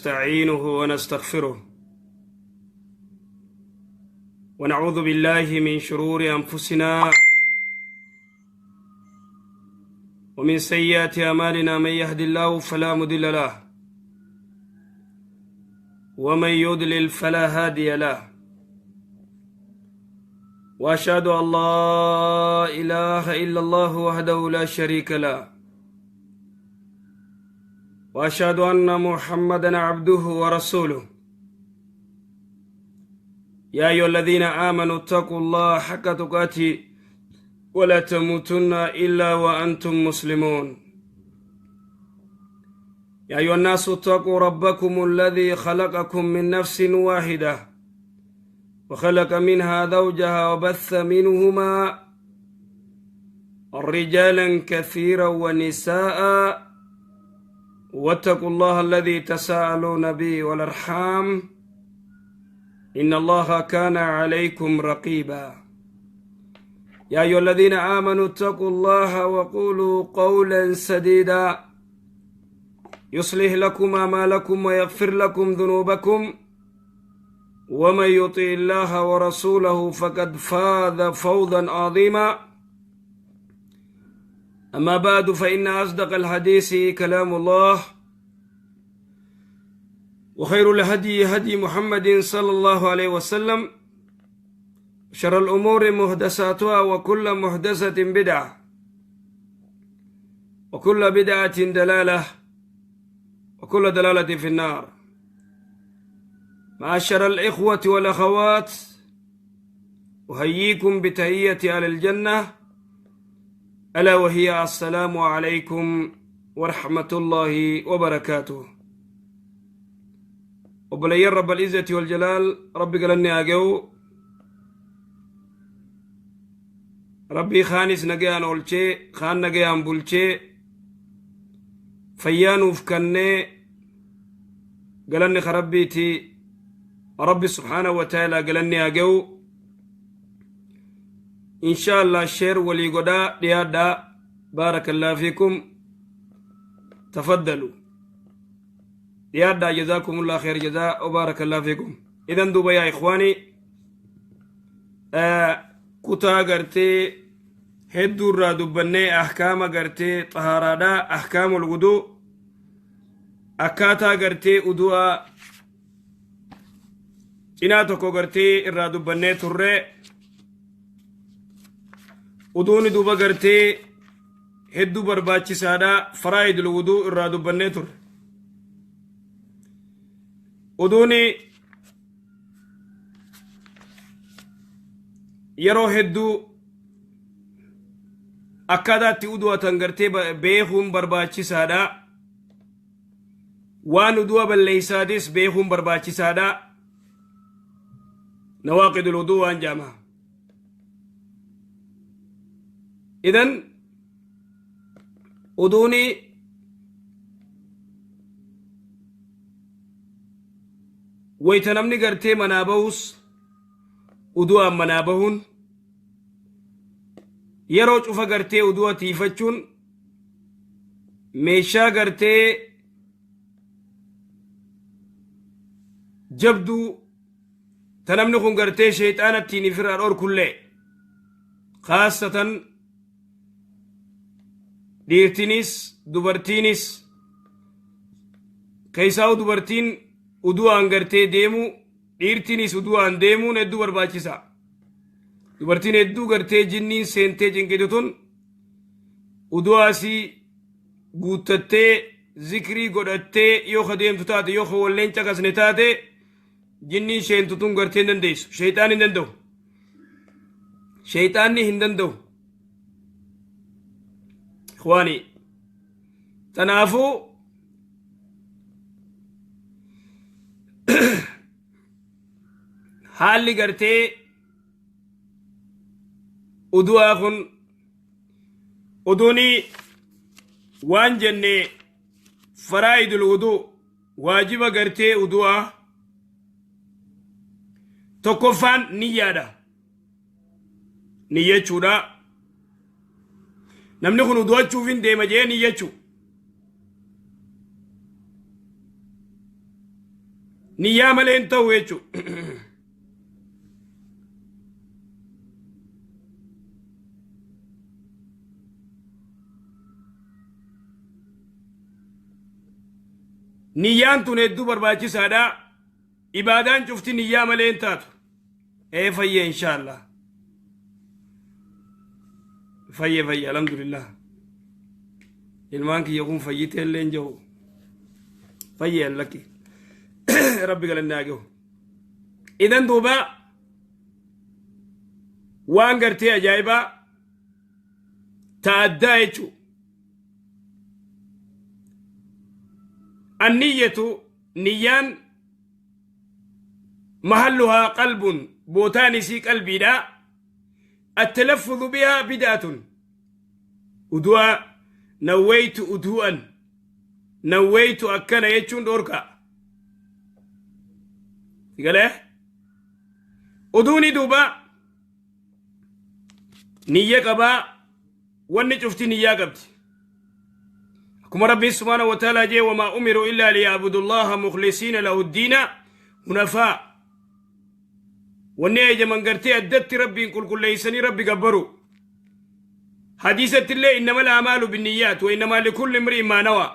ونستعينه ونستغفره ونعوذ بالله من شرور أنفسنا ومن سيئات أعمالنا، من يهد الله فلا مضل له ومن يضلل فلا هادي له، وأشهد أن لا إله إلا الله وحده لا شريك له، وأشهد أن محمدا عبده ورسوله. يا أيها الذين آمنوا اتقوا الله حق تقاته ولا تموتن إلا وأنتم مسلمون. يا أيها الناس اتقوا ربكم الذي خلقكم من نفس واحدة وخلق منها زوجها وبث منهما رجالا كثيرا ونساء، واتقوا الله الذي تساءلون به والأرحام إن الله كان عليكم رقيبا. يا أيها الذين آمنوا اتقوا الله وقولوا قولا سديدا يصلح لكم أعمالكم ويغفر لكم ذنوبكم، ومن يطع الله ورسوله فقد فاز فوزا عظيما. أما بعد، فإن أصدق الحديث كلام الله، وخير الهدي هدي محمد صلى الله عليه وسلم، شر الأمور محدثاتها، وكل محدثة بدعة، وكل بدعة دلالة، وكل دلالة في النار. معاشر الإخوة والأخوات، أحييكم بتحية أهل الجنة، ألا وهي السلام عليكم ورحمة الله وبركاته. Obboleeyyan رب العزة والجلال، Rabbi galanni haa ga'u. Rabbii kaanis nagayaan oolchee, kaan nagayaan bulchee, fayyaa nuuf kennee, galanni ka Rabbiiti. Rabbi سبحانه وتعالى galanni haa ga'u. إن شاء الله share walii godhaa dhiyaadhaa. بارك الله فيكم، تفضلوا dhiyaadhaa. جزاكم الله خير جزاء وبارك الله فيكم. إذن duuba يا إخواني، kutaa gartee hedduu irraa dubbannee, ahkaama gartee xahaaraadhaa, أحكام الوضوء, akkaataa gartee udu'aa cinaa tokko gartee irraa dubbannee turre. Uduuni duuba gartee hedduu barbaachisaadha. فرائض الوضوء irraa dubbannee turre. Uduuni yeroo hedduu akkaataa itti udu'atan gartee beekuun barbaachisaadha. Waan udu'a balleeysaatis beekuun barbaachisaadha. نواقض الوضوء waan jaama. إذن uduuni wayta namni gartee manaa bahus udu'aan manaa bahuun, yeroo cufa gartee udu'a tiifachuun meeshaa gartee jabduu ta namni kun gartee sheexaana ittiin ifirraa dhorkullee, khaasatan dhiirtinis dubartiinis, keessaa'u dubartiin udu'aan gartee deemuu, dhiirtinis udu'aan deemuun hedduu barbaachisa. Dubartiin hedduu gartee jinniin seentee cinqitu tun udu'aasii guuttattee zikrii godhattee yoo ka deemtu taate, yoo ka walleen caqasne taate, jinniin seentu tun gartee hin dandeessu. Sheexaan hin danda'u. Sheexaanni hin danda'u. إخواني, tanaafuu haalli gartee udu'aa kun, uduuni waan jenne, فرائض الوضوء, waajiba gartee udu'aa tokkoffaan niyyaadha, niyyachuudha. Namni kun udu'achuuf hin deema jee niyyachuu. Niyyaa malee hin ta'u jechuudha. Niyyaan tun hedduu barbaachisaadha. Ibaadaan cufti niyyaa malee hin taatu. Ee fayye inshaallah. Fayye fayye alhamdulillah. Ilmaan kiyya kun fayyitee illee hin jiru. Fayye allakki. Rabbi galanni haa gahu. Idan duuba waan gartee ajaa'ibaa ta addaa jechuudha. Anniyyatu niyyaan mahalluhaa qalbun bootaan isii qalbiidha. Attalaffuzu bihaa bid'atun udu'a nawwaytu udu'an nawwaytu akkana jechuun dhoorkaa. Galee uduuni duuba niyya qabaa. Wanni cufti niyyaa qabdi. Akkuma Rabbiin subhaanahu wa ta'aalaa jee wamaa umiru illaa liya'budullaha mukhlisiina lahu ddiina hunafaa. Wanni eeyyaman gartee addatti Rabbiin qulqulleessanii Rabbi gabbaru. Hadiisatti illee innamal a'maalu binniyyaat wa innamaa likulli imri'in maa nawaa.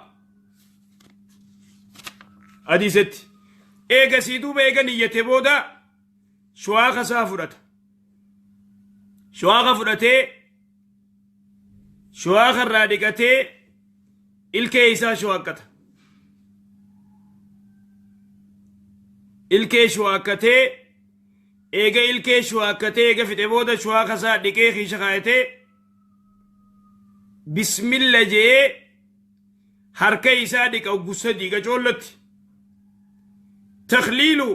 Hadiisatti. Eegasii duuba eega niyyate booda shuwaaka isaa fudhata. Shuwaaka fudhatee Shuwaaka irraa dhiqatee ilkee isaa shuwaakkata. Ilkee shuwaakkatee eega ilkee shuwaakkatee eega fixe booda shuwaaka isaa dhiqee kiisha kaayatee bismilla je'ee harka isaa dhiqa oggu sadii qacoollotti. Takliilu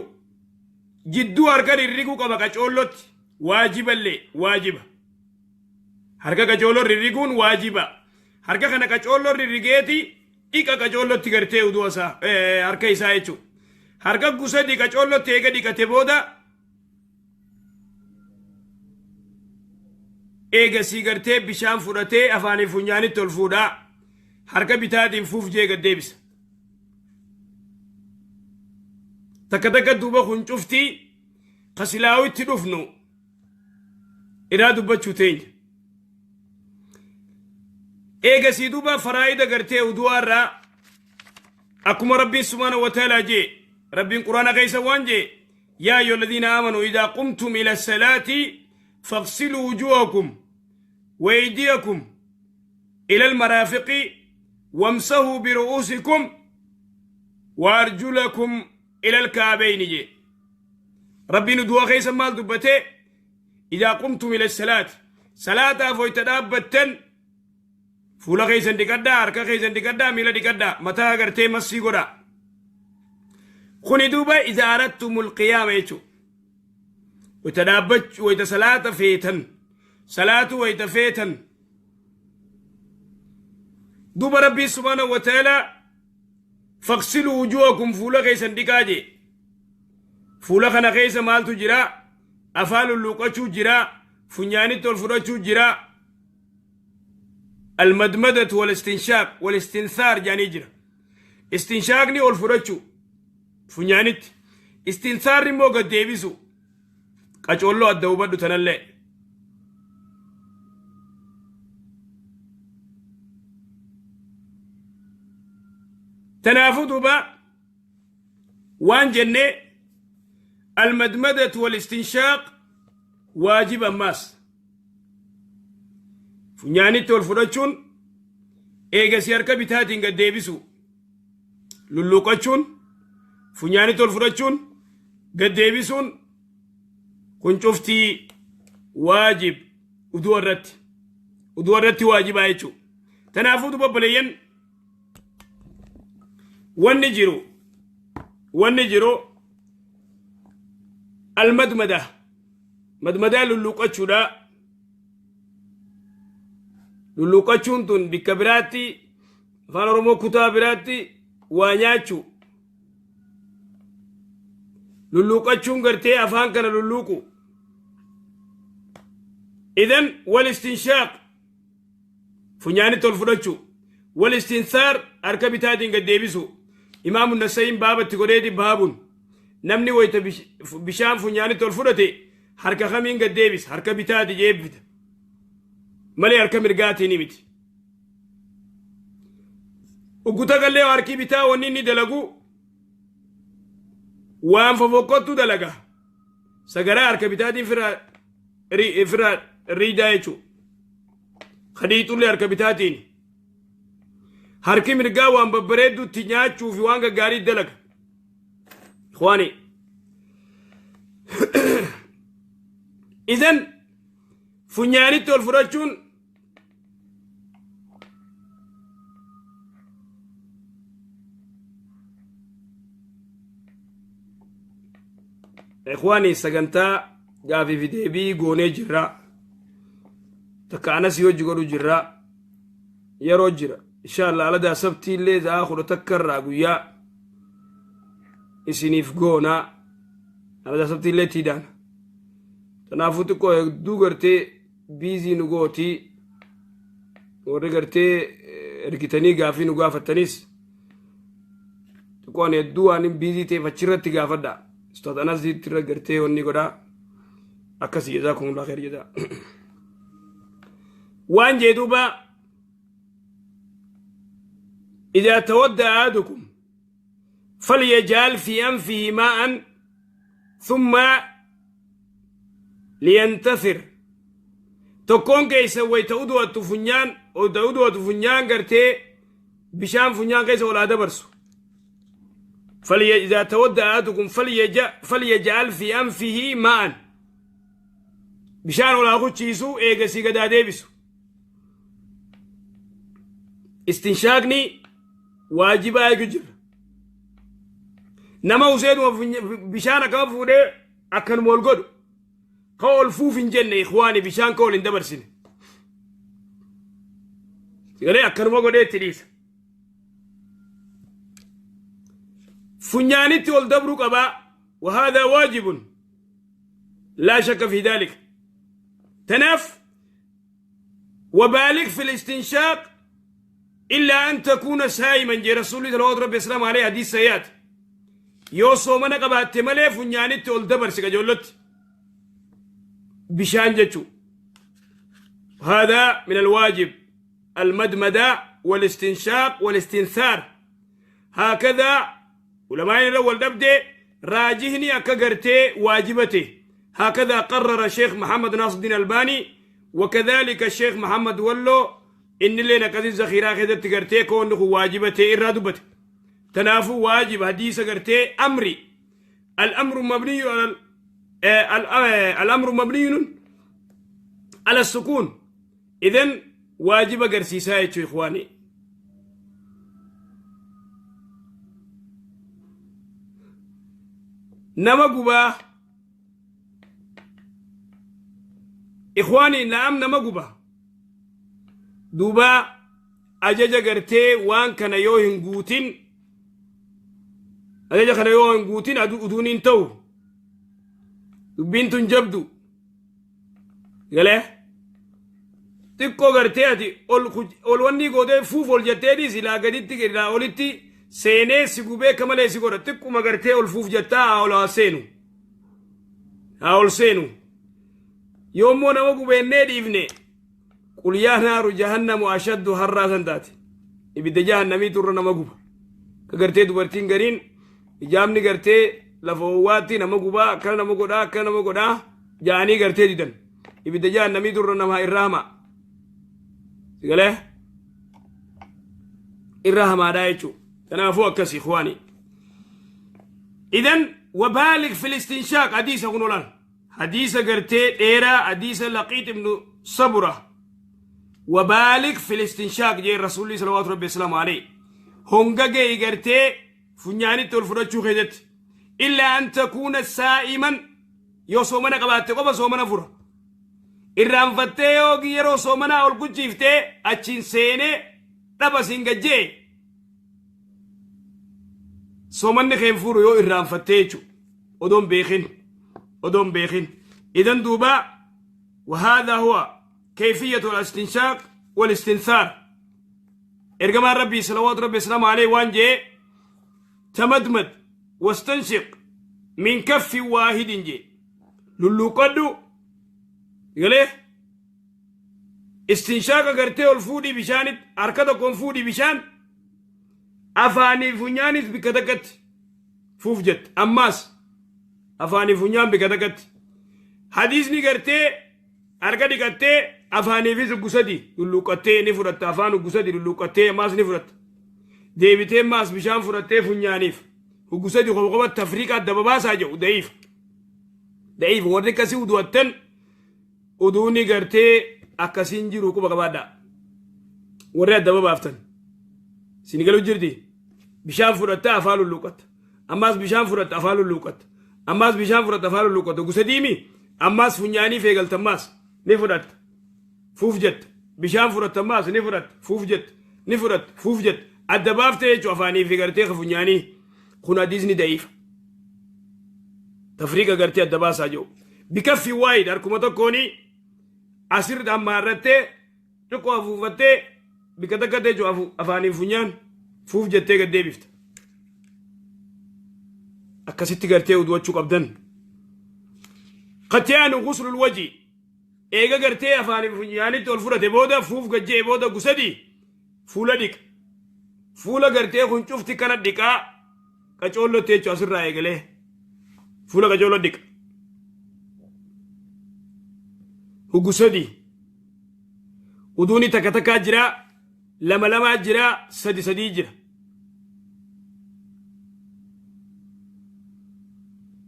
jidduu harka rirriguu qaba qacoollotti waajiballee waajiba. Harka qacooloo rirriguun waajiba. Harka kana qacooloo rirrigeeti dhiqa qacoolootti gartee uduu isaa harka isaa jechuudha. Harka gusadii qacoolootti eega dhiqate booda eegasii gartee bishaan fudhatee afaanii funyaanitti ol fuudhaa. Harka bitaatiin fuuf jee gad deebisa. Takka takka duuba kun cuftii kasilaawitti dhufnu irraa dubbachuu teenya. Eegasii duuba faraayida gartee udu'aa irraa akkuma Rabbiin subhaanahu wa ta'aalaa jee Rabbiin quraana keessa waan jee yaa ayyuha alladhiina aamanuu idaa qumtum ila salaati faqsiluu wujuuhakum wa aydiyakum ila almaraafiqi wamsahuu biru'uusikum wa arjulakum ila alka'abayni jee. Rabbiin udu'a keessa maal dubbate? Idaa qumtum ila salaati. Salaataaf wayta dhaabbattan fuula keessan dhiqadhaa, harka keessan dhiqadhaa, miila dhiqadhaa, mataa agartee massii godhaa. Kuni duuba idaa aradtumul qiyaama jechuudha. Wayta dhaabbachuu, wayta salaata feetan, salaatu wayta feetan. Duuba Rabbiin subhaanahu wa ta'aalaa faqsiluu wujuuhakum fuula keessan dhiqaa jee. Fuula kana keessa maaltu jira? Afaan lulluuqachuu jira, funyaanitti ol fudhachuu jira. Almadmadatu wal istinshaaq wal istinsaar jedhanii jira. Istinshaaqni ol fudhachuu funyaanitti. Istinsaarri immoo gad deebisu. Qacoolloo adda hubadhu tanallee. Tanaafuu duuba waan jenne almadmadatu wal istinshaaq waajiba ammaas funyaanitti ol fudhachuun eegasii harka bitaatiin gad deebisu lulluuqachuun funyaanitti ol fudhachuun gad deebisuun kun cuftii waajib uduu irratti uduu irratti waajibaa jechuudha. Tanaafuu duba obboleeyyan Wanni jiru wanni jiru almadmada madmadaa lulluuqachuudha. Lulluuqachuun tun bikka biraatti afaan Oromoo kutaa biraatti waa nyaachuu. Lulluuqachuun gartee afaan kana lulluuqu. Idan wal istinshaaq funyaanitti ol fudhachuu wal istinsaar harka bitaatiin gad deebisu imaamu nasa'iin baaba itti godheeti baabun Namni wayta bishaan funyaanitti ol fudhate harka kamiin gad deebisa? Harka bitaati jeebbita malee harka mirgaatiin miti. Ugguta gallee harki bitaa wanni inni dalagu waan fofokkottu dalaga. Sagaraa harka bitaatiin firraa riidaa jechuudha. Khadiixullee harka bitaatiin. Harki mirgaa waan babbareedduutti nyaachuu fi waan gaggaarii dalaga. Ikhwaani. Idan funyaanitti ol fudhachuun Ikhwaani, sagantaa gaafii fi deebii goonee jirra. Takka anas yoo godhu jirra. Yeroo jira. Inshallah aladaa sabtiillee sa'a 11 irraa guyyaa isiniif goonaa. Aladaa sabtiillee tiidaan. Kanaafuu xiqqoo hedduu gartee busy nu gootii, warri gartee ergitanii gaafii nu gaafattanis xiqqoo ani hedduu waan hin busy ta'eef achirratti gaafadha. Ustaad Anas irra gartee wanni godhaa. Akkasii, jazaakumullah khair jazaa. Waan jee duuba: إذا تودأ أحدكم فليجعل في أنفه ماء ثم لينتثر. Tokkoon keessa wayta udu'attu funyaan, wayta udu'atu funyaan gartee bishaan funyaan keessa olaa dabarsu. إذا تودأ أحدكم فليجعل في أنفه ماء, bishaan olaa kuchiisu, eegasii gadaa deebisu. Istinshaaqni waajibaa eegu jira. Nama useenuma bishaan akkama fuudhee akkanuma ol godhu ka ol fuuf hin jenne, ikhwaani, bishaan ka ol hin dabarsine. Sigalee akkanuma godhee itti dhiisa. Funyaanitti ol dabruu qabaa. وهذا واجب لا شك في ذلك. تناف وبالغ في الاستنشاق إلا أن تكون صائما جي رسول الله صلى الله عليه عليه حديث سيات. Yoo soomana qabaatte malee funyaanitti ol dabarsi qajoollotti bishaan jechuu. هذا من الواجب، المدمدة والاستنشاق والاستنثار هكذا. علماء الأول دبدي راجهني أكا قرتي واجبته. هكذا قرر الشيخ محمد ناصر الدين الباني وكذلك الشيخ محمد ولو إن اللي نكذي الزخيرة خدت قرتي كونه واجبته إرادبته. تنافو واجب حديث قرتي أمري. الأمر مبني على الأمر مبني على السكون، إذن واجب قرسيسا يا إخواني. Nama gubaa, ikhwaanii, na'am, nama guba. Duuba ajaja gartee waan kana yoo hin guutin, ajaja kana yoo hin guutin uduun hin ta'u. Dubbiin tun jabdu galee xiqqoo gartee ati ol wanni gootee fuuf ol jetteeni silaa gaditti silaa olitti seenee si gubee akka malee si godha. Xiqquma gartee ol fuuf jettaa haa ol haa seenu, haa ol seenu. Yoommoo nama gubeennee dhiifne, قل يا نار جهنم أشد حرا san taate. Ibidda jahannamii turra nama guba. Ka gartee dubartiin gariin ijaamni gartee lafa owwaatti nama gubaa, akkana nama godhaa, akkana nama godhaa ja'anii gartee didan, ibidda jahannamii turra nama irra hamaa. Sigalee irra hamaadhaa jechuu. Kanaafuu akkas, ikhwaani. إذن وبالغ في الاستنشاق. حديث kun olan hadiisa gartee dheeraa, hadiisa Laqiix ibnu Sabura. وبالغ في الاستنشاق jee rasuulli صلوات ربي وسلامه عليه. Honga ga'e gartee funyaanitti ol fudhachuu keessatti. إلا أن تكون صائما, yoo soomana qabaatte qofa soomana fura. Irraanfattee yoo yeroo soomanaa ol guchiiftee achiin seenee dhaba siin gajjee, soomanni keen furu yoo irraanfattee jechu, odoon beekin, odoon beekin. إذن duuba وهذا هو كيفية الاستنشاق والاستنثار. Ergamaan rabbii صلوات ربي وسلامه عليه waan jee: تمضمض واستنشق. Min kaffi waahidin jee. Lulluuqqadhu. Galee? Istinshaaqa gartee ol fuudhii bishaanitti harka tokkoon fuudhii bishaan afaanii funyaanis bikka takkatti fuuf jette. Ammaas afaanii funyaan bikka takkatti. Hadiisni gartee harka dhiqattee afaaniifis uggu sadi lulluuqqattee ni fudhatta afaan uggu sadi lulluuqqattee ammaas ni fudhatta. Deebitee ammaas bishaan fudhattee funyaaniif uggu sadi qofa qofatti tafriiqa adda babaasaa jedhu da'iif. Da'iif warri akkasii udu'attan uduuni gartee akkasiin jiru quba qabaadhaa. Warri adda babaaftan. Isin galu jirti. Bishaan fudhatta afaan lulluuqqatta. Ammaas bishaan fudhatta afaan lulluuqqatta. Ammaas bishaan fudhatta afaan lulluuqqatta. Gosa diimi ammaas funyaaniif eegalta ammaas ni fudhatta. Fuuf jetta. Bishaan fudhatta ammaas ni fudhatta. Fuuf jetta. Ni fudhatta. Fuuf jetta. Adda baaftee jechuun afaanii fi gartee ka funyaanii kun hadiisni da'iifa. Tafriiqa gartee adda baasaa jiru. Bikaffi waayid harkuma tokkooni asirra hammaarrattee xiqqoo afuufattee bikka takka jechuun afaaniin funyaan fuuf jettee gad deebifta. Akkasitti gartee udu'achuu qabdan. Qatiyaanu guslul wajhi eega gartee afaaniin funyaanitti ol fudhate booda fuuf gad je'e booda gusadii fuula dhiqa. Fuula gartee kun cufti kana dhiqaa qacoollotti jechuun asirraa eegalee fuula qacoollo dhiqa. Huggu sadii. Uduuni takka takkaa jira, lama lamaa jira, sadi sadii jira.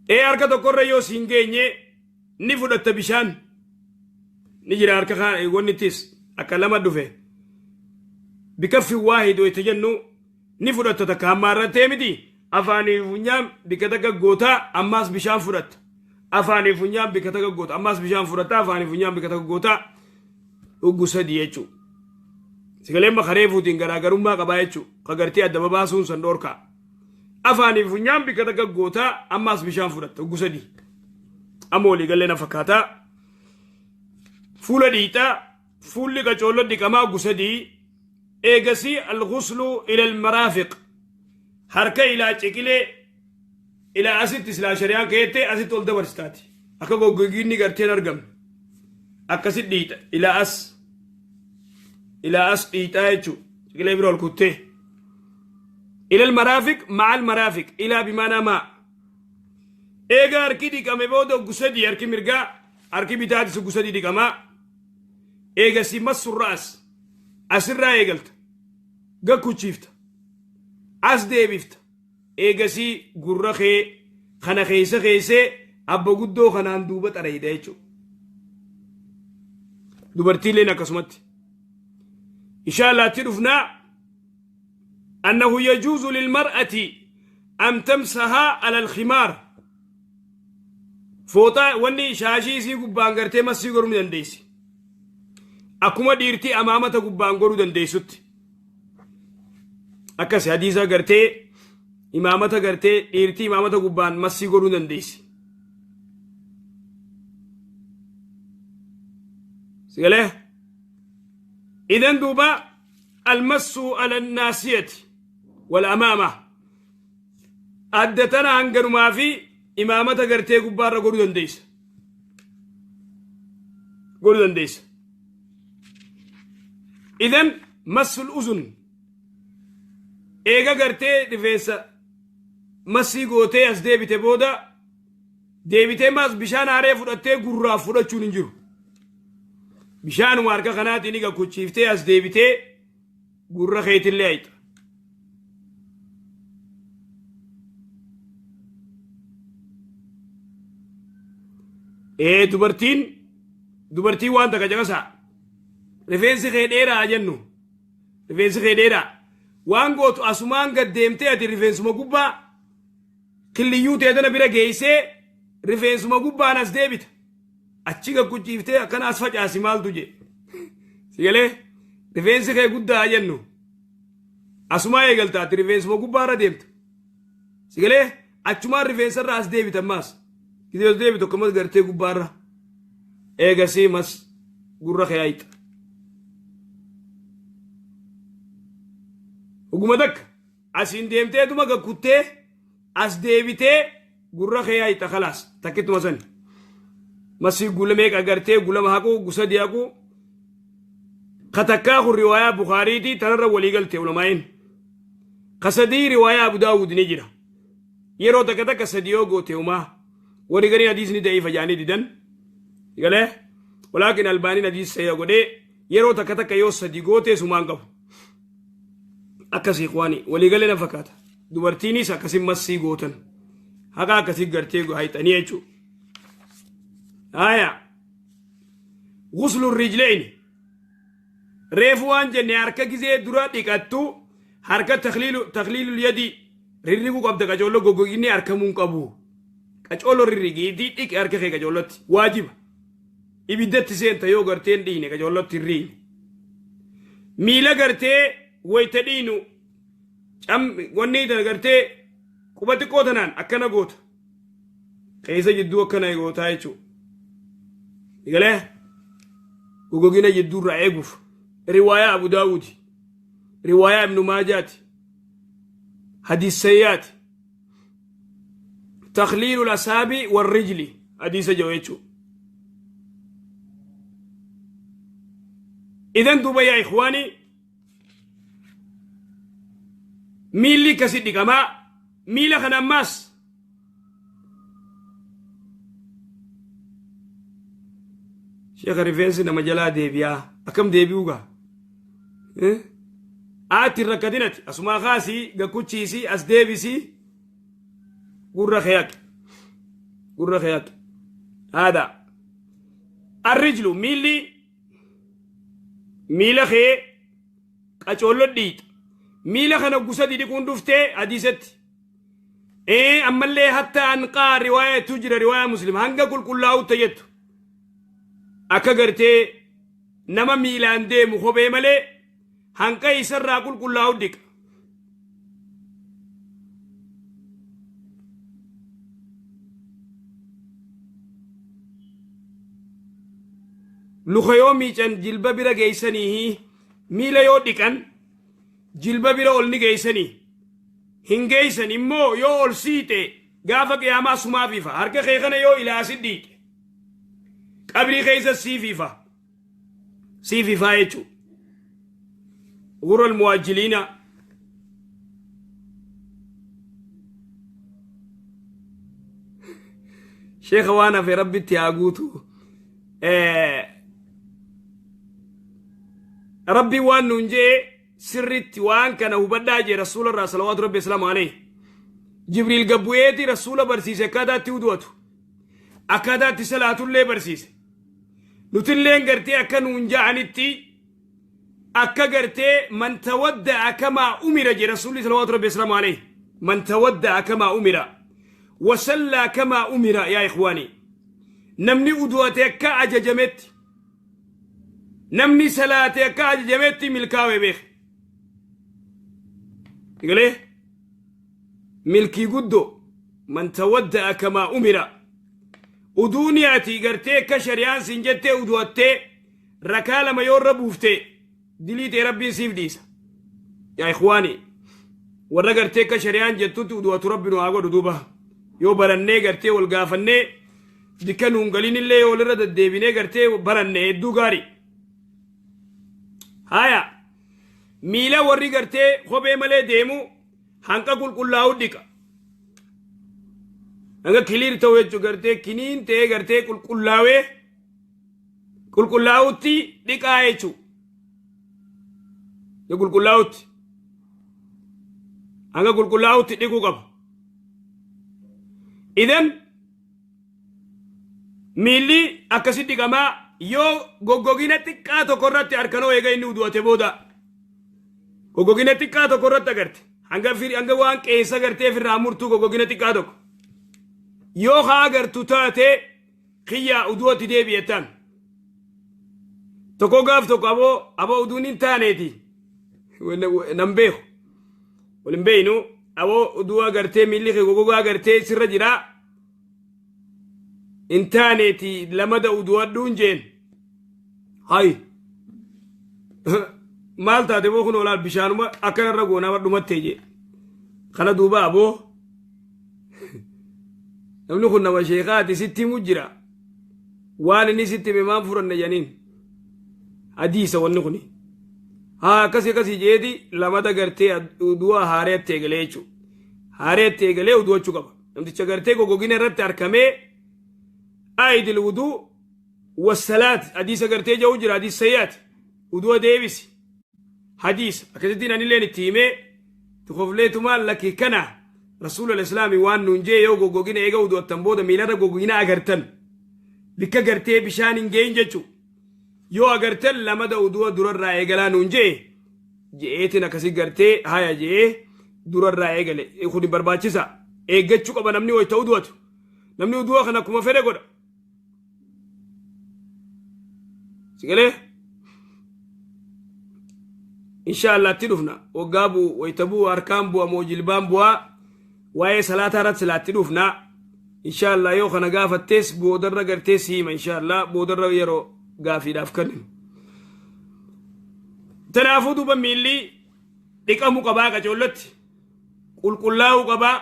Ee harka tokkorra yoo siin geenye ni fudhatta bishaan. Ni jira harka kaan wannittis akka lama dhufe. Bikaffi waahid wayta jennu ni fudhatta takka hammaarrattee miti afaanii funyaan bikka takka gootaa ammaas bishaan fudhatta. Afaanii funyaan bikka takka goota ammaas bishaan fudhatta afaanii funyaan bikka takka gootaa dhuggu sadi jechuu. Sagaleen makaree fuutiin garaagarummaa qabaa jechuu. Ka gartee adda babaasuun san dhoorkaa. Afaanii funyaan bikka takka gootaa ammaas bishaan fudhatta dhuggu sadi. Amma walii gallee na fakkaataa. Fuula dhiixaa fuulli qacoollo dhiqamaa dhuggu sadii. Eegasii al-ghuslu ila al-maraafiq harka ilaa ciqilee ilaa asitti silaa shari'aan keette asitti ol dabarsitaati. Akka goggogiinni garteen argamne. Akkasi dhiixa ilaa as ilaa as dhiixaa jechuudha. Ciqilee bira ol kuttee. Ila al-maraafiq ma'a al-maraafiq ilaa bimaanaa maa. Eega harki dhiqame booda oggu sadii harki mirgaa harki bitaatis oggu sadii dhiqamaa. Eegasii massu ra'as asirraa eegalta gakkuchiifta as deebifta eegasii gurra kee kana keessa keessee abba guddoo kanaan duuba xarayda jechuudha. Dubartiileen akkasumatti. Inshaallaa itti dhufnaa annahu yajuuzu lilmar'ati an tamsahaa ala alkhimaar fooxaa wanni shaashii isii gubbaan gartee massii godhuu ni dandeessi. Akkuma dhiirtii amaamata gubbaan godhuu dandeessutti. Akkas hadiisa gartee imaamata gartee dhiirtii imaamata gubbaan massii godhuu dandeessi. Sigalee? Idan duuba almassu ala naasiyati wal amaama. Adda tana hanganumaa fi imaamata gartee gubbaarra godhuu dandeessa. Godhuu dandeessa. Idan massul uzun eega gartee rifeensa massii gootee as deebite booda deebitee maas bishaan haaree fudhattee gurraaf fudhachuun hin jiru. Bishaanuma harka kanaatiin egaa kuchiiftee as deebitee gurra keetillee hayxa. Ee dubartiin dubartiin waan takka caqasaa rifeensi kee dheeraa jennu rifeensi kee dheeraa waan gootu asumaan gad deemtee ati rifeensuma gubbaa killiyyuu tee tana bira geessee rifeensuma gubbaan as deebita. Achi gagguchiiftee akkana as facaasi maaltu jee. Si galee rifeensi kee guddaa jennu asumaa eegalta ati rifeensuma gubbaarra deemta. Si galee achumaan rifeensarra as deebita ammaas. Gidee as deebitu akkamas gartee gubbaarra. Eegasii mas gurra kee hayixa. Oguma takka asiin deemteetuma gagguttee as deebitee Gurra kee hayxa khalaas takkituma sani. Masii gula meeqa gartee gulama haquu gusadi haquu ka takkaa kun riwaayaa Bukaariitii tanarra walii galte ulamaa'iin. Ka sadii riwaayaa Abu Daawud ni jira. Yeroo takka takka sadi yoo goote umaa warri gariin hadiisni da'iifa jaanii didan. Galee walaakin Albaaniin hadiisa sahiha godhee yeroo takka takka yoo sadi goote sumaan qabu. Akkasii ikhwaani walii galee na fakkaata. Dubartiinis akkasi massii gootan. Haqa akkasii gartee hayxanii jechuudha. Haya. Guslu rijleyni. Reefu waan jenne harka gizee dura dhiqattu harka takhliilul yadi rirriguu qabda qacoollo goggoginni harkamuu hin qabu. Qacoollo rirrigiitii dhiqi harka kee qacoollotti waajiba. Ibiddatti seenta yoo gartee hin dhiine qacoollotti hin riine. Miila gartee wayita dhiinu cam wanni tana gartee quba xiqqoo tanaan akkana goota. Keessa jidduu akkana gootaa jechuudha. Galee gogogina jidduu irraa eeguuf riwaayaa Abu Daawudi riwaayaa Ibnu Maajaati hadiis sayyaati takhliilul asaabi warrijli hadiisa jedhu jechuudha. Idan duuba yaa ikhwaanii miilli akkasi dhiqamaa miila kana ammaas sheekha rifeensi nama jalaa deebi'aa akkam deebi'uu gaa aatti hin rakkatinati asumaa kaasii gakkuchiisii as deebisii gurra kee haqi gurra kee haqi haadha arrijlu miilli miila kee qacoollo dhiixa miila kana gusadi dhiquun dhuftee hadiisatti ee ammallee hatta anqaa riwaayatu jira riwaayaa muslim hanga qulqullaa'utti jettu akka gartee nama miilaan deemu kophee malee hanqa isarraa qulqullaa'u dhiqa Luka yoo miican jilba bira geeysaniihi miila yoo dhiqan jilba bira ol ni geeysanii hin geeysan immoo yoo ol siixe gaafa qiyaamaa sumaaf ifa harka kee kana yoo ilaa asi dhiixe qabrii keessa siif ifa siif ifaa jechuu gurra almuwaajjiliina sheekha waan hafe rabbitti haa guutu Rabbiin waan nuun jee sirritti waan kana hubadhaa jee rasuula irraa salawaatu rabbi islaamu alayhi. Jibriil gabbu'eeti rasuula barsiise akkaataa itti wudu'atu. Akkaataa itti salaatullee barsiise. Nutilleen gartee akka nuun ja'anitti akka gartee man tawadda'a kamaa umira jee rasuulli salawaatu rabbi islaamu alayhi. Man tawadda'a kamaa umira. Wasallaa kamaa umira yaa ikhwaanii. Namni udu'ate akka ajajametti, namni salaate akka ajajametti milkaa'e beeke. Galee milkii guddoo man tawadda'a kamaa umira. Uduuni ati gartee akka shari'aan siin jettee udu'attee rakaa lama yoo irra buufte dilii ta'e rabbiin siif dhiisa. Yaa ikhwaani warra gartee akka shari'aan jettutti udu'atu rabbi nu haa godhu duuba. Yoo barannee gartee wal gaafannee dikka nuun galinillee yoo walirra deddeebinee gartee baranne hedduu gaarii. Haya miila warri gartee kophee malee deemu hanqa qulqullaa'u dhiqa. Hanga kiliir ta'u jechuun gartee kiniin ta'ee gartee qulqullaawee qulqullaa'utti dhiqaa jechuudha. Qulqullaa'utti. Hanga qulqullaa'utti dhiquu qaba. Idan miilli akkasi dhiqamaa yoo goggogina xiqqaa tokko irratti harkanoo eega inni udu'ate booda goggogina xiqqaa tokko irratti agarte hanga hanga waan qeensa gartee ofirraa murtuu goggogina xiqqaa tokko yoo haa agartu taate kiyyaa udu'atti deebi'ettaan tokko gaaf tokko aboo aboo uduun hin taaneeti nan beeku wal hin beeynu aboo uduu agartee miilli kee gogogaa agartee sirra jira hin taaneeti lamada udu'adhuun jeen hay maal taate boo kun olaal bishaanuma akkanarra goonaa badhumattee jee kana duuba aboo Namni kun nama sheekaati sitti himu jira. Waan inni sitti hime maan fudhanna jedhaniin. Hadiisa wanni kuni. Haa akkasii akkasii jeeti lamata gartee udu'a haareetti eegalee jechuudha. Haareetti eegalee udu'achuu qaba. Namticha gartee goggogina irratti arkamee aayidil wuduu wassalaat hadiisa gartee jedhu jira hadiisa sayyaati. Udu'a deebisi. Hadiisa akkasittiin anilleen itti himee tukofleetumaan lakki kana rasuula islaami waan nuun jee yoo goggogina eega udu'attan booda miilarra goggogina agartan bikka gartee bishaan hin ge'in jechuu yoo agartan lamada udu'a durarraa eegalaa nuun jee je'eetiin akkasi gartee haya je'ee durarraa eegale. Kun barbaachisa, eeggachuu qaba namni wayta udu'atu. Namni udu'a kana akkuma fedhe godha. Sigalee insha Allah itti dhufna. Waggaa bu'u, wayta bu'u, harkaan bu'a moo jilbaan bu'aa, waa'ee salaataa irratti silaa itti dhufna insha Allah. Yoo kana gaafattees boodarra gartee siima insha Allah, boodarra yeroo gaafiidhaaf kenninu. Tanaafuu duuba miilli dhiqamu qabaa, qacoollatti qulqullaa'uu qabaa.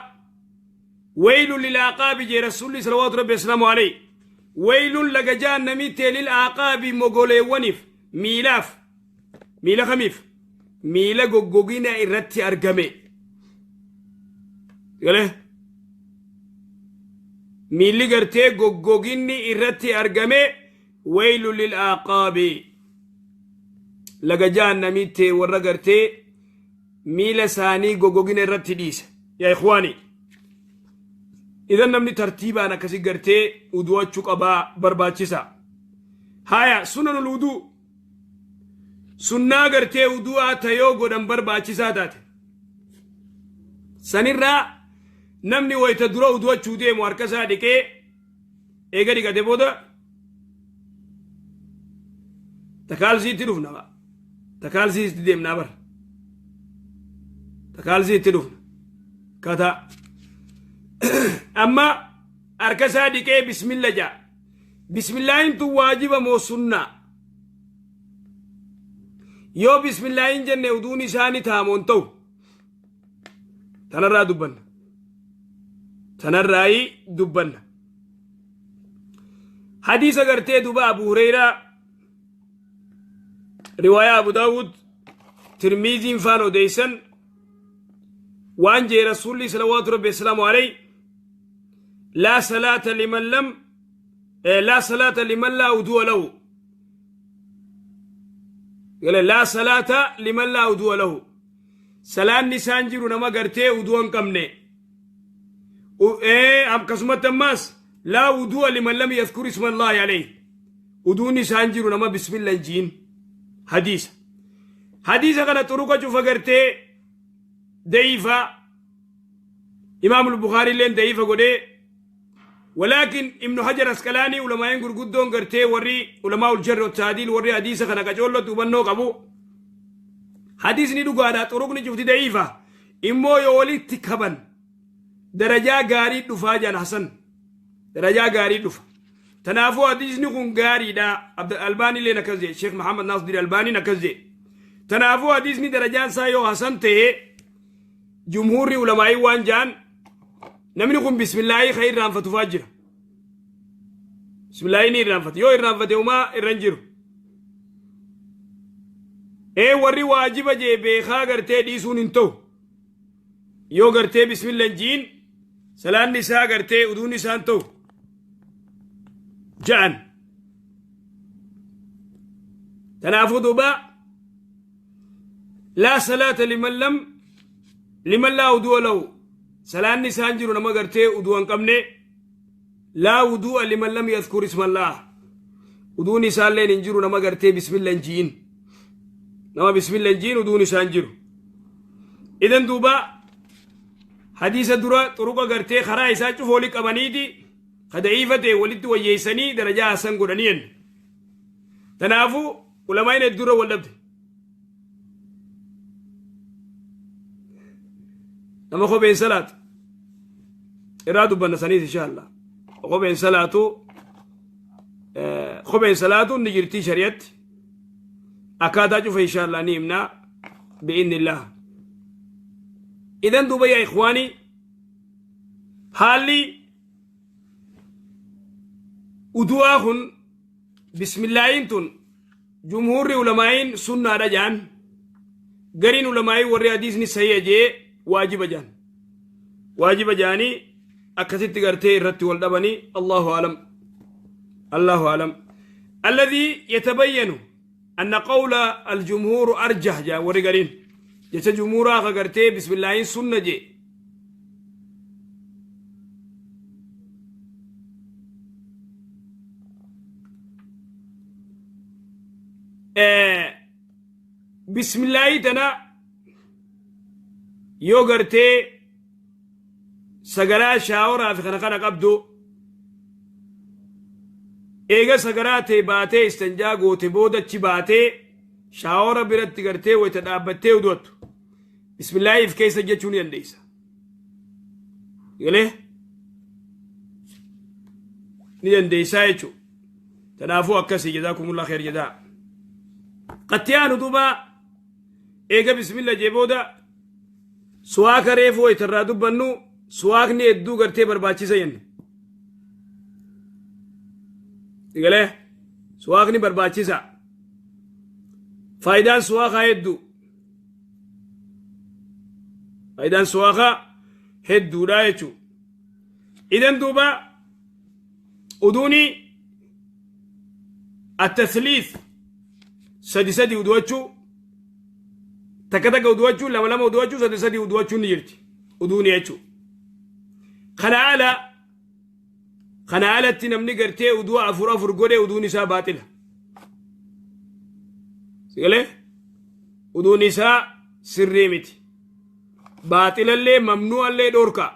Weylu lil aaqaabi jee Rasuulli salawaatu rabbi wasalaamu alayhi. Weylun laga jahannamii tee lil aaqaabi mogoleewwaniif, miilaaf. Miila kamiif? Miila goggogina irratti argame. Galee? Miilli gartee goggoginni irratti argame, weylu lil aaqaabi. Laga jahannamii tee warra gartee miila isaanii goggogina irratti dhiise. Yaa ikhwaani, idan namni tartiibaan akkasi gartee udu'achuu qabaa, barbaachisa. Haya, sunanul uduu, sunnaa gartee udu'aa tayoo godhan barbaachisaa taate sanirraa, namni wayta dura udu'achuu deemu harka isaa dhiqee, eega dhiqate booda takaalsiitti dhufna. Takaalsiitti deemnaa bar, takaalsiitti dhufna. Kata amma harka isaa dhiqee bismilla ja'a. Bismillaahin tun waajiba moo sunnaa? Yoo bismillaahin jenne uduun isaa ni taamoon ta'u? Tanarraa dubbanna, tanarraayi dubbanna. Hadiisa gartee duba Abu Hureyraa, riwaayaa Abu Daawud, Tirmiiziin faan odeeysan, waan jee Rasuulli salawaatu rabbi assalaamu alayhi: laa salaata liman lam laa salaata liman laa udu'a lahu. Laa salaata liman laa udu'a lahu, salaanni isaan jiru nama gartee udu'a hin qabne. Akkasumatti ammaas laa wudu'a liman lam yadhkur isma Allaahi alayhi, uduun isaan jiru nama bismilla hin jiin. Hadiisa kana xuruqa cufa gartee da'iifa, Imaamul Bukaarii illeen da'iifa godhee, walaakin Ibnu Hajar Asqalaanii, ulamaa'in gurguddoon gartee warri ulamaa ul jarri taadiil, warri hadiisa kana qacoollotti hubannoo qabu, hadiisni dhugaadha, xuruqni cufti da'iifa, immoo yoo walitti kaban darajaa gaarii dhufaa jaan, hasan darajaa gaarii dhufa. Tanaafuu hadiisni kun gaariidha. Albaanii illeen akkas jedhe, Sheekh Muhammad Naasir Albaaniin akkas jedhe. Tanaafuu hadiisni darajaan isaa yoo hasan ta'e, jumhuurri ulamaa'ii waan jaan, namni kun bismillaahii kan irraanfatufaa jira. Bismillaahii ni irraanfata. Yoo irraanfate homaa irra hin jiru. Ee, warri waajiba jee beekaa gartee dhiisuun hin ta'u. Yoo gartee bismilla hin jiin salaanni isaa gartee uduun isaan ta'u ja'an. Kanaafuu duuba laa salaata liman lam liman laa udu'a lahu, salaanni isaan jiru nama gartee udu'a hin qabne. Laa wudu'a liman lam yadhkur ismallah, uduun isaalleen hin jiru nama gartee bismilla hin ji'in. Nama bismilla hin ji'in uduun isaan jiru. Idan duuba hadiisa dura xuruqa gartee karaa isaa cufa wali qabaniiti ka da'iifa ta'e walitti wayyeessanii darajaa hasan godhanii jenna. Tanaafuu ulamaa'in hedduurra wal dhabde. Nama kopheen salaatu irraa dubbanna saniis insha Allah. Kopheen salaatu, kopheen salaatu ni jirtii shari'atti, akkaataa cufa insha Allah ni himnaa bi'innillah. Idan duuba yaa ikhwaanii, haalli Udu'aa kun bismillaahiin tun jumhuurri ulamaa'iin sunnaadha jaan. Gariin ulamaa'iin warri hadiisni sahiha jee waajiba jaan. Waajiba jaanii akkasitti gartee irratti wal dhabanii. Allahu alam. Allahu alam. Alladhii yatabayyanu anna qawla aljumhuuru arjah jaan warri gariin. Jecha jumhuuraa ka gartee bismillaahiin sunna jee. Bismillaahii tana yoo gartee sagaraa shaaworaa fi kana kana qabdu, eega sagaraa ta'e baatee istanjaa goote, boodachi baatee shaawora biratti gartee wayita dhaabbattee udu'attu bismillaahiif keessa jechuu ni dandeessa. Galee ni dandeessaa jechuudha. Kanaafuu akkasii, jazaakumullah kheer jazaa. Qatti aanu duuba eega bismillah jee booda suwaaka reefu wayita irraa dubbannu, suwaakni hedduu gartee barbaachisa jenne. Galee suwaakni barbaachisa. Faayidaan suwaakaa hedduu. Faayidaan suwaakaa hedduudha jechuudha. Idan duuba uduuni attasliis sadi sadi udu'achuu, takka takka udu'achuu, lama lama udu'achuu, sadi sadi udu'achuu ni jirti uduuni jechuudha. Kana ala kana alatti namni gartee uduu afur afur godhe uduun isaa baaxila. Sigalee uduun isaa sirrii miti. Baaxilallee mamnu'allee dhoorkaa.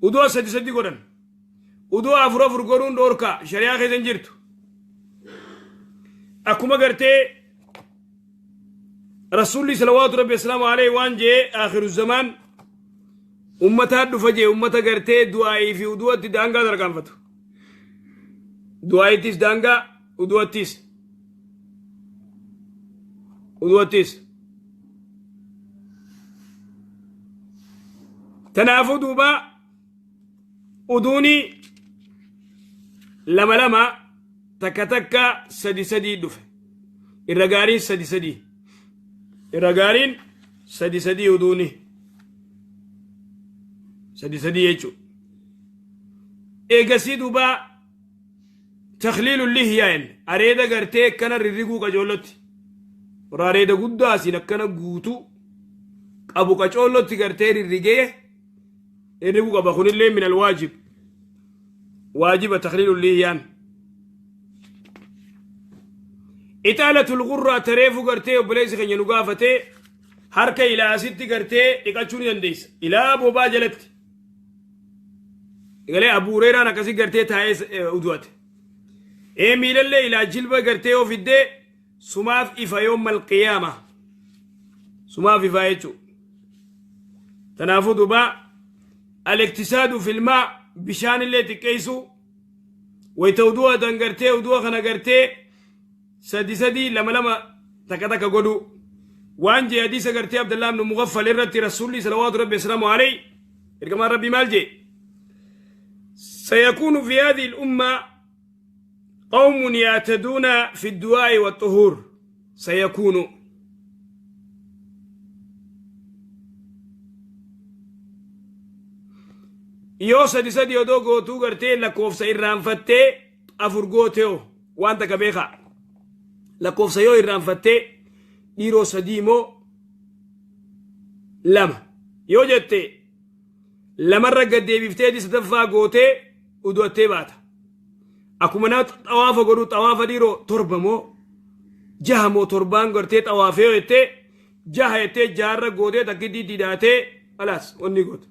Uduu sadi sadi godhan. Uduu afur afur godhuun dhoorkaa shari'aa keessa hin jirtu. Akkuma gartee Rasuulli salawaatu rabbi assalaamu alayhi waan jee, akhiru zamaan ummataa dhufa jee, ummata gartee du'aa'ii fi udu'atti daangaa tarkaanfatu. Du'aa'ittis daangaa, udu'attis. Udu'attis. Tanaafuu duuba uduuni lama lama, takka takka, sadi sadii dhufe. Irra gaariin sadi sadii. Irra gaariin sadi sadii uduuni. Sadi sadii jechuudha. Eegasii duuba takhliilu lihyaan areeda gartee akkana rirriguu qacoollotti. Warra areeda guddaa asiin akkana guutuu qabu qacoollotti gartee rirrigee rirriguu qaba. Kunillee min alwaajib. Waajiba takhliilu lihyaan. Ixaalatul gurraa tareefu gartee obboleessi keenya nu gaafatee, harka ilaa asitti gartee dhiqachuu ni dandeessa. Ilaa bobaa jalatti. Galee Abu Hureeraan akkasii gartee taa'ee udu'ate. Ee, miilallee ilaa jilba gartee yoo fiddee sumaaf ifa yoommal qiyaama. Sumaaf ifaa jechuudha. Kanaafuu duuba al-iqtisaadu filmaa bishaanillee xiqqeessuu wayita udu'atan gartee udu'a kana gartee sadi sadi, lama lama, takka takka godhu waan jee hadiisa gartee Abdallah ibn Mughaffal irratti Rasuulli salawaatu rabbi assalaamu alayhi, ergamaan rabbii maal jee? سيكون في هذه الأمة قوم يعتدون في الدعاء والطهور. سيكون yoo sadi sadi odoo gootuu gartee lakkoofsa irraanfattee afur gooteo waan takka beekaa, lakkoofsa yoo irraanfattee dhiiroo sadii moo lama yoo jette, lamarra gad deebiftee sadaffaa gootee udu'attee baata. Akkuma nama xawaafa godhu, xawaafa dhiiroo torba moo jaha moo torbaan gartee xawaafee yoo jettee, jaha jettee jaarra gootee takkitti didhaatee alaas wanni goote.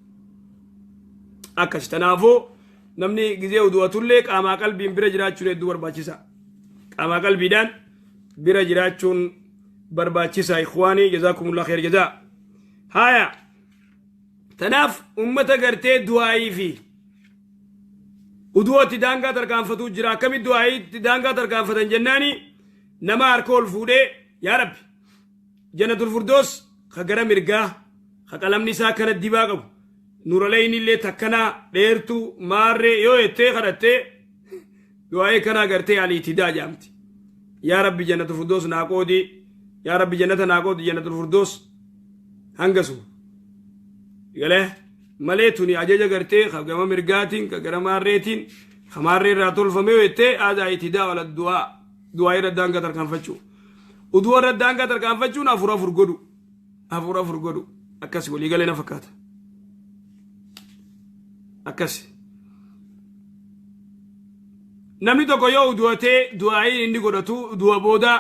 Akkas tanaafuu namni gizee udu'atullee qaamaa qalbiin bira jiraachuun hedduu barbaachisa. Qaamaa qalbiidhaan bira jiraachuun barbaachisa, ikhwaanii, jazaakumullah khair jazaa. Haaya. Tanaaf ummata gartee du'aayii fi udu'atti daangaa tarkaanfatuu jira. Akkamitti du'aayiitti daangaa tarkaanfatan jennaani, nama harka ol fuudhee yaa Rabbi Jannatul Firdoos ka gara mirgaa ka qalamni isaa akkana dibaa qabu nuralayni illee takkanaa dheertuu maarree yoo jettee kadhattee Du'aa'ii kanaa gartee al-i'tidaa jedhamti. Yaa Rabbi jannatul firdoos naa qoodi, yaa Rabbi jannata naa qoodi jannatul firdoos hangasuma. Galee malee tuni ajaja gartee ka gama mirgaatiin ka gara maarreetiin ka maarree irraa tolfame yoo jettee aadaa i'tidaa wala du'aa du'aa irra daangaa tarkaanfachuu. Udu'a irra daangaa tarkaanfachuun afur afur godhu. Afur afur godhu. Akkasi walii galee na fakkaata. Akkasi. Namni tokko yoo udu'atee du'aa'iin inni godhatu du'a booda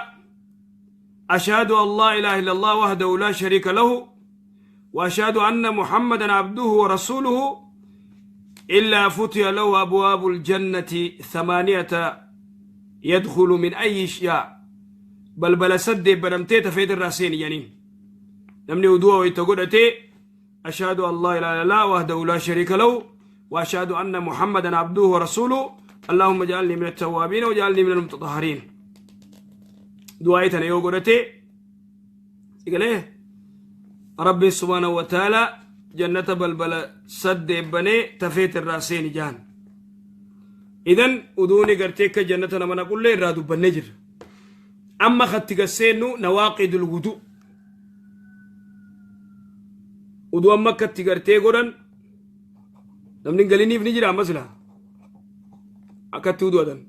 ashhadu an laa ilaaha illallah wahdahu laa shariika lahu wa ashhadu anna muhammadan abduhu wa rasuluhu illaa futiha lahu abwaabul jannati thamaaniyata yadkhulu min ayyi shaa balbala saddeet banamtee tafeet irraa seeni jedhaniin. Namni udu'a wayta godhatee أشهد أن لا إله إلا الله وحده لا شريك له وأشهد أن محمدا عبده ورسوله اللهم اجعلني من التوابين واجعلني من المتطهرين دعاء تنا يو غدتي سيغله ربي سبحانه وتعالى جنة بلبل سد بني تفيت الراسين جان إذن ودوني غرتيك جنة لما نقول لي رادو بنجر أما خدت سينو نواقض الوضوء Uduu amma akka itti gartee godhan namni hin galiniif ni jira amma sila akka itti udu'atan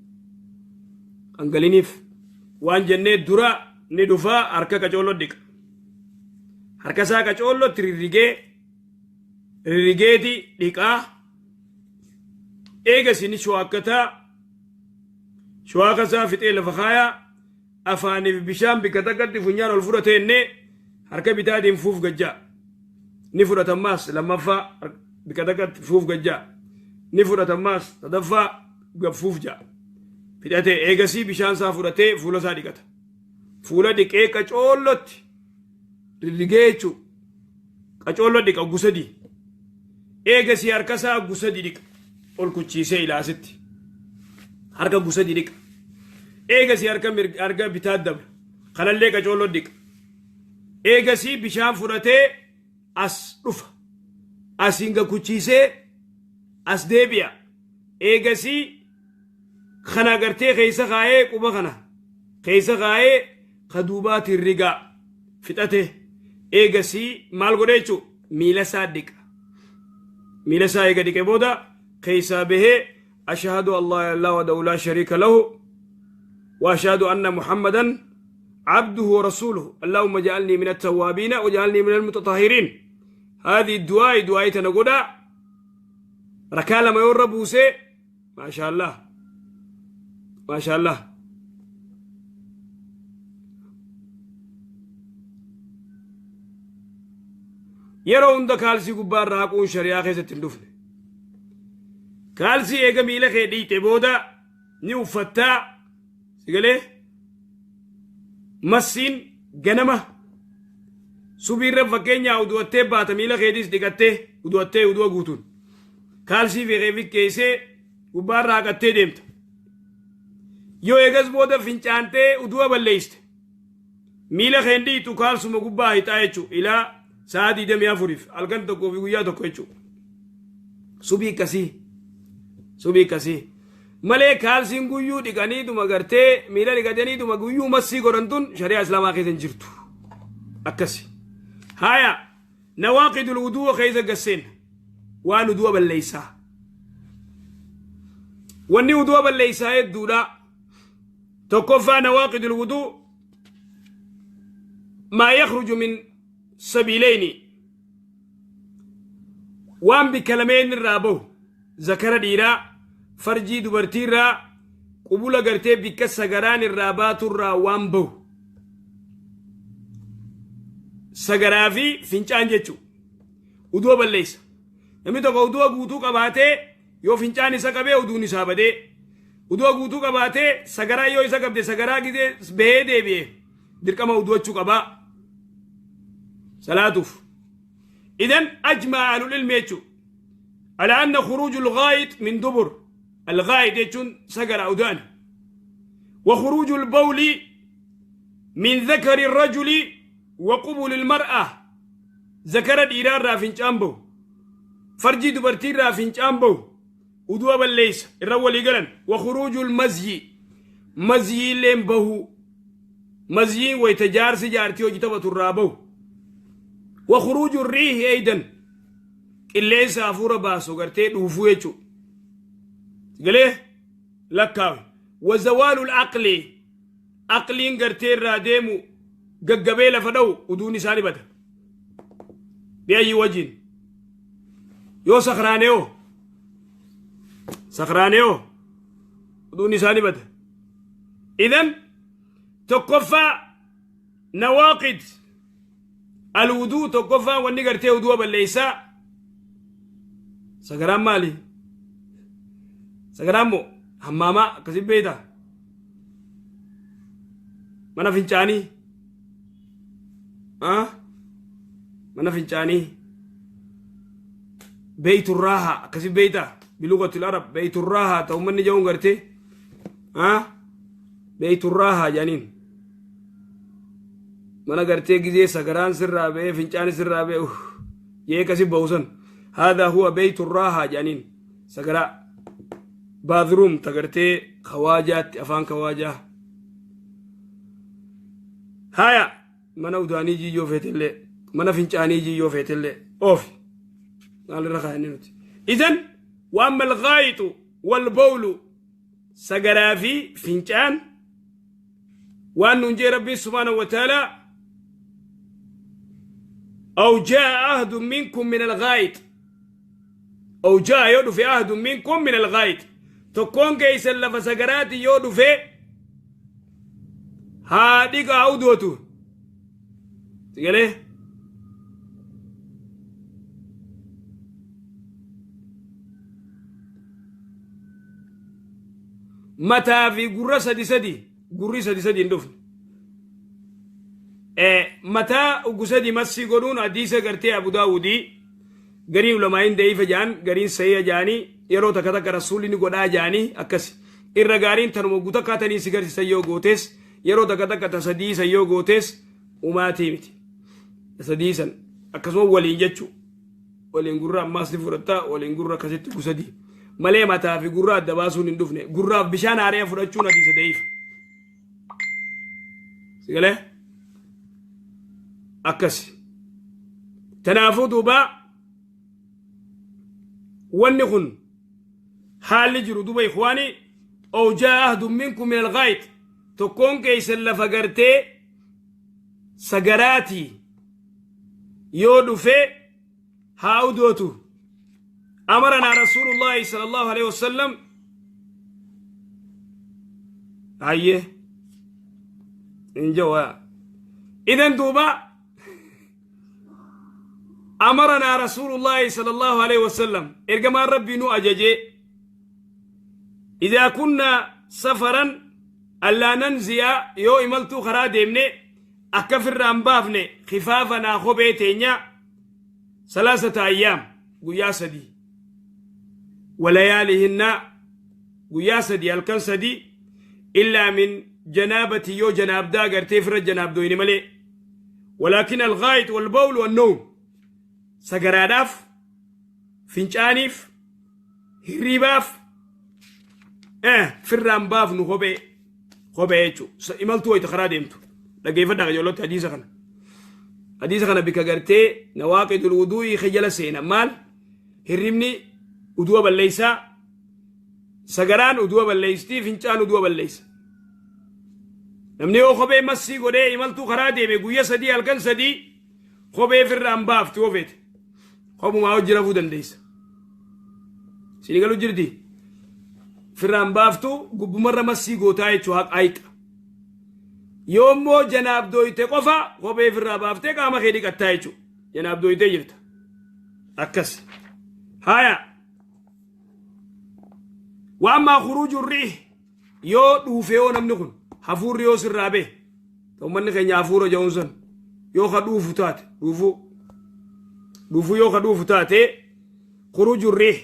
kan galiniif waan jennee dura ni dhufaa harka qacoollo dhiqa harka isaa qacoollotti rirrigee rirrigeeti dhiqaa eegasi ni shuwaakkataa shuwaaka isaa fixee lafa kaayaa afaaniif bishaan bikka takkatti funyaan ol fudhatee innee harka bitaatiin fuuf gajjaa ni fudhatammaas lammaffaa bikka takkatti fuuf gajjaa ni fudhatammaas sadaffaa fuuf ja'a fixatee eegasii bishaan isaa fudhatee fuula isaa dhiqata fuula dhiqee qacoollotti rirrigee jechuu qacoollo dhiqa oggu sadii eegasii harka isaa oggu sadii dhiqa ol kuchiisee ilaasitti harka oggu sadii dhiqa eegasii harka harka bitaa dabra kanallee qacoollo dhiqa eegasii bishaan fudhatee as dhufa asiin gakuchiisee as deebi'a eegasii kana gartee keessa kaayee quba kana keessa kaayee ka duubaatiin rigaa fixate eegasii maal godhe jechuu miila isaa dhiqa miila isaa eega dhiqe booda keessaa bahee ashhadu an laa ilaaha illallah wahdahu laa shariika lahu wa ashhadu anna muhammadan عبده ورسوله اللهم اجعلني من التوابين واجعلني من المتطهرين هذه الدعاء دعاء تنقودا ركا لما يور بوسي ما شاء الله ما شاء الله yeroo hunda kaalsii gubbaa irraa haquun shari'aa keessatti hin dhufne kaalsii eega miila kee dhiixe booda ni uffattaa sigalee massiin ganama subiirra fakkeenyaa udu'attee baata miila keetiis dhiqattee udu'attee udu'a guutuun kaalsii fi kee fikkeessee gubbaarra haqattee deemta. Yoo eegas booda fincaantee udu'a balleessite miila kee hin dhiitu kaalsuma gubbaa hixaa jechuudha. Ilaa sa'a 24f halkan tokkoo fi guyyaa tokko jechuudha. Subii akkasii. Subii akkasii. Malee kaalsiin guyyuu dhiqaniituma gartee miila dhiqataniituma guyyuu massii godhan tun shari'aa islaamaa keessa hin jirtu. Akkasi. Haaya nawaaqidul wudu'a keessa gasseen waan wudu'a balleessaa. Wanni wudu'a balleessaa hedduudha. Tokkoffaa nawaaqidul wuduu maa yakhruju min sabiileyni waan bikka lameen irraa bahu zakara dhiiraa farjii dubartii irraa qubula gartee bikka sagaraan irraa baatu irraa waan bahu sagaraa fi fincaan jechuu udu'a balleessa namni tokko udu'a guutuu qabaatee yoo fincaan isa qabee uduun isaa badee udu'a guutuu qabaatee sagaraa yoo isa qabde sagaraa gizee bahee deebi'e dirqama udu'achuu qabaa salaatuuf idan ajmaa ahlul ilmi jechuu ala anna khuruuju lgaayit min dubur algaayit jechuun sagara udaan wa khuruuju lbawli min zakari rajuli wa qubuli lmar'a zakara dhiiraa irraa fincaan bahu farjii dubartii irraa fincaan bahu Udu'a balleeysa irra walii galan. Wa khuruujul mazyi, mazyiilleen bahuu, mazyiin wayta jaarsi jaartii hojii taphatu irraa bahu. Wa khuruuju riihi eydan, qilleensa hafuura baasu gartee dhuufuu jechuu galee lakkaawe. Wa zawaalul aqli, aqliin gartee irraa deemu, gaggabee lafa dha'u, uduun isaa ni bada. Bi'ayyi wajin yoo sakraaneoo sakraaneoo uduun isaa ni bada. Idan tokkoffaa nawaaqid alwuduu, tokkoffaa wanni gartee udu'a balleessaa sagaraan maali? Sagaraan moo hammaamaa akkasit beeyta, mana fincaanii, mana fincaanii, beeyturraaha akkasit beeyta, bilugatul arab beeyturraaha ta ummanni ja'uun gartee beeyturraaha jedhaniin, mana gartee gizee sagaraan sirraa ba'ee fincaani sirraa ba'e jee akkasi ba'u san, haadaa huwa beeyturraaha jedhaniin. Sagaraa bathroom ta gartee kawaajaatti, afaan kawaajaa haya, mana udaanii jiyyoo feetellee, mana fincaanii jiyyoo feetellee oofi maalirra kaayanni nuti. Idan wa amma alghaayitu walbawlu, sagaraa fi fincaan waan nuun jee Rabbiin subhaanahu wa ta'aalaa, aw jaa ahadun minkum min alghaayit, aw jaa yoo dhufe, ahadun minkum min alghaayit, tokkoon keeysan lafa sagaraati yoo dhufe haa dhiqaa udootu sigalee. Mataa fi gurra sadi sadi, gurri sadi sadi hin dhufne. Mataa ugu sadi massii godhuun hadiisa gartee Abu Daawudii, gariin ulamaa'iin da'iifa ja'an, gariin sahiha ja'anii, yeroo takka takka Rasuulli ni godhaa ja'anii akkasi. Irra gaariin tanuma ugu takkaa tanii si garsiisan yoo gootes, yeroo takka takka ta sadii san yoo gootes umaatii miti. Ta sadii san akkasuma waliin jechuu. Waliin gurra ammaas ni fudhatta, waliin gurra akkasitti ugu sadii. Malee mataa fi gurra adda baasuun hin dhufne. Gurraaf bishaan haaree fudhachuun hadiisa da'iifa. Sigalee? Akkasi. Tanaafuu duuba wanni kun haalli jiru duuba ikhwaani, aw jaa ahdun minkum min alghaayit, tokkoon keeysan lafa gartee sagaraatii yoo dhufe haa udootu. Amaranaa Rasuulullaahi sallallahu alaihi wasallam. Hayyee, hin jawa. Idan duuba amaranaa Rasuulullaahi sallallahu alaihi wasallam, ergamaan Rabbii nu ajajee, idaa kunnaa safaran allaa nanzi'a, yoo imaltuu karaa deemne akka firraan baafne, khifaafanaa, kophee teenya, salaasata ayyaam, guyyaa 3, walayaalihinna, guyyaa 3 halkan 3, illaa min janaabati, yoo janaabdaa gartee firra janaabdooyne malee. Walaakin alghaayit walbawl wannowm, sagaraadhaaf, fincaaniif, hirriibaaf firraan baafnu kophee, kophee jechuu imaltuu wayita karaa deemtu. Dhaggeeffadhaa qajeellotti hadiisa kana. Hadiisa kana bika gartee nawaaqidul wuduu'ii ke jala seena. Maal hirribni udu'a balleessaa, sagaraan udu'a balleesstii, fincaan udu'a balleessa. Namni yoo kophee massii godhee imaltuu karaa deeme guyya 3 halkan 3 kophee firraan baaftu, yoo feete kophumaa hojii rafuu dandeessa. Sini galu jirti, firraan baaftu, gubbumarra massii gootaa jechuu haqa. Yoo immoo janaabdooyte qofa kophee firraa baaftee qaama kee dhiqattaa jechuu, janaabdooytee jirta akkas. Haya, wa ammaa khuruuju riih, yoo dhuufe, yoo namni kun hafuurri yoo sirraa bahe, ummanni keenya hafuura ja'uun san, yoo ka dhuufu taate, dhuufuu dhuufuu yoo ka dhuufu taate, khuruuju riih,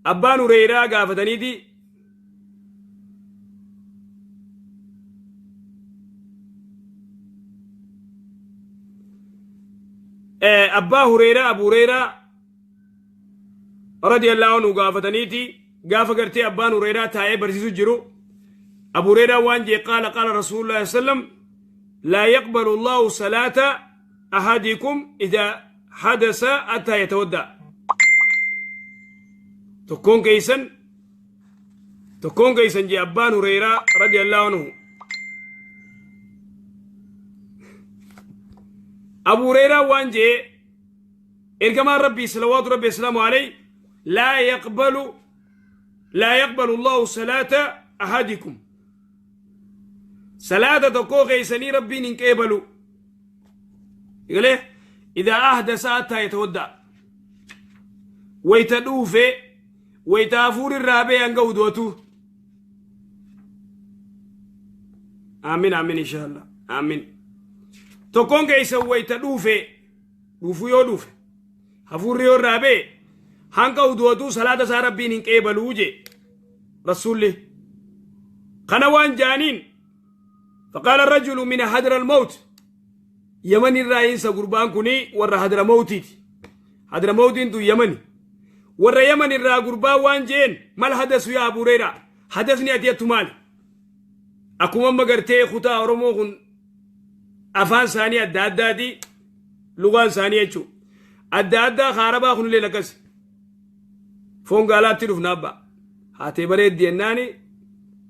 Abbaan Hureeyraa gaafataniiti. Abbaa Hureeyraa, Abu Hureeyraa radiyallahu anhu gaafataniiti. gaafa gartee abbaan Hureyraa taa'ee barsiisu jiru, Abu Hureyraa waan jee, qaala qaala Rasuulullaahi sallam laa yaqbalu Allahu salaata ahadikum idaa hadasa hattaa yatawadda. Tokkoon keessan, tokkoon keessan jee abbaan Hureyraa radiyallahu anhu. Abu Hureyraa waan jee, ergamaan Rabbii salawaatu Rabbi asalaamu alayhi laa yaqbalu Allahu salaata ahadikum, salaata tokkoo keessanii Rabbiin hin qeebalu galee, idaa ahdasa hattaa yatawadda, wayta dhuufe, wayta hafuur irraa bee hanga wudu'atu. Aamin, aamin, inshallah, aamin. Tokkoon keessan wayta dhuufe, dhuufuu yoo dhuufe, hafuurri yoo irraa bee hanga wudu'atu, salaata isaa Rabbiin hin qeebaluu jee Rasuulli. Kana waan jaaniin, faqaala rajulu min hadra almawt, Yaman irraa insa gurbaan kuni warra hadra mawtiiti. Hadra mawtiin tun Yamani. Warra Yaman irraa gurbaan waan jeen, mal hadasu yaa Abu Hureyraa? Hadasni ati attu maali? Akkuma amma gartee kutaa Oromoo kun afaan isaanii adda addaati, lugaan isaanii jechuu adda addaa, kaarabaa kunillee lakkas foon gaalaatti dhufna. Abba haatee bareeddi jennaani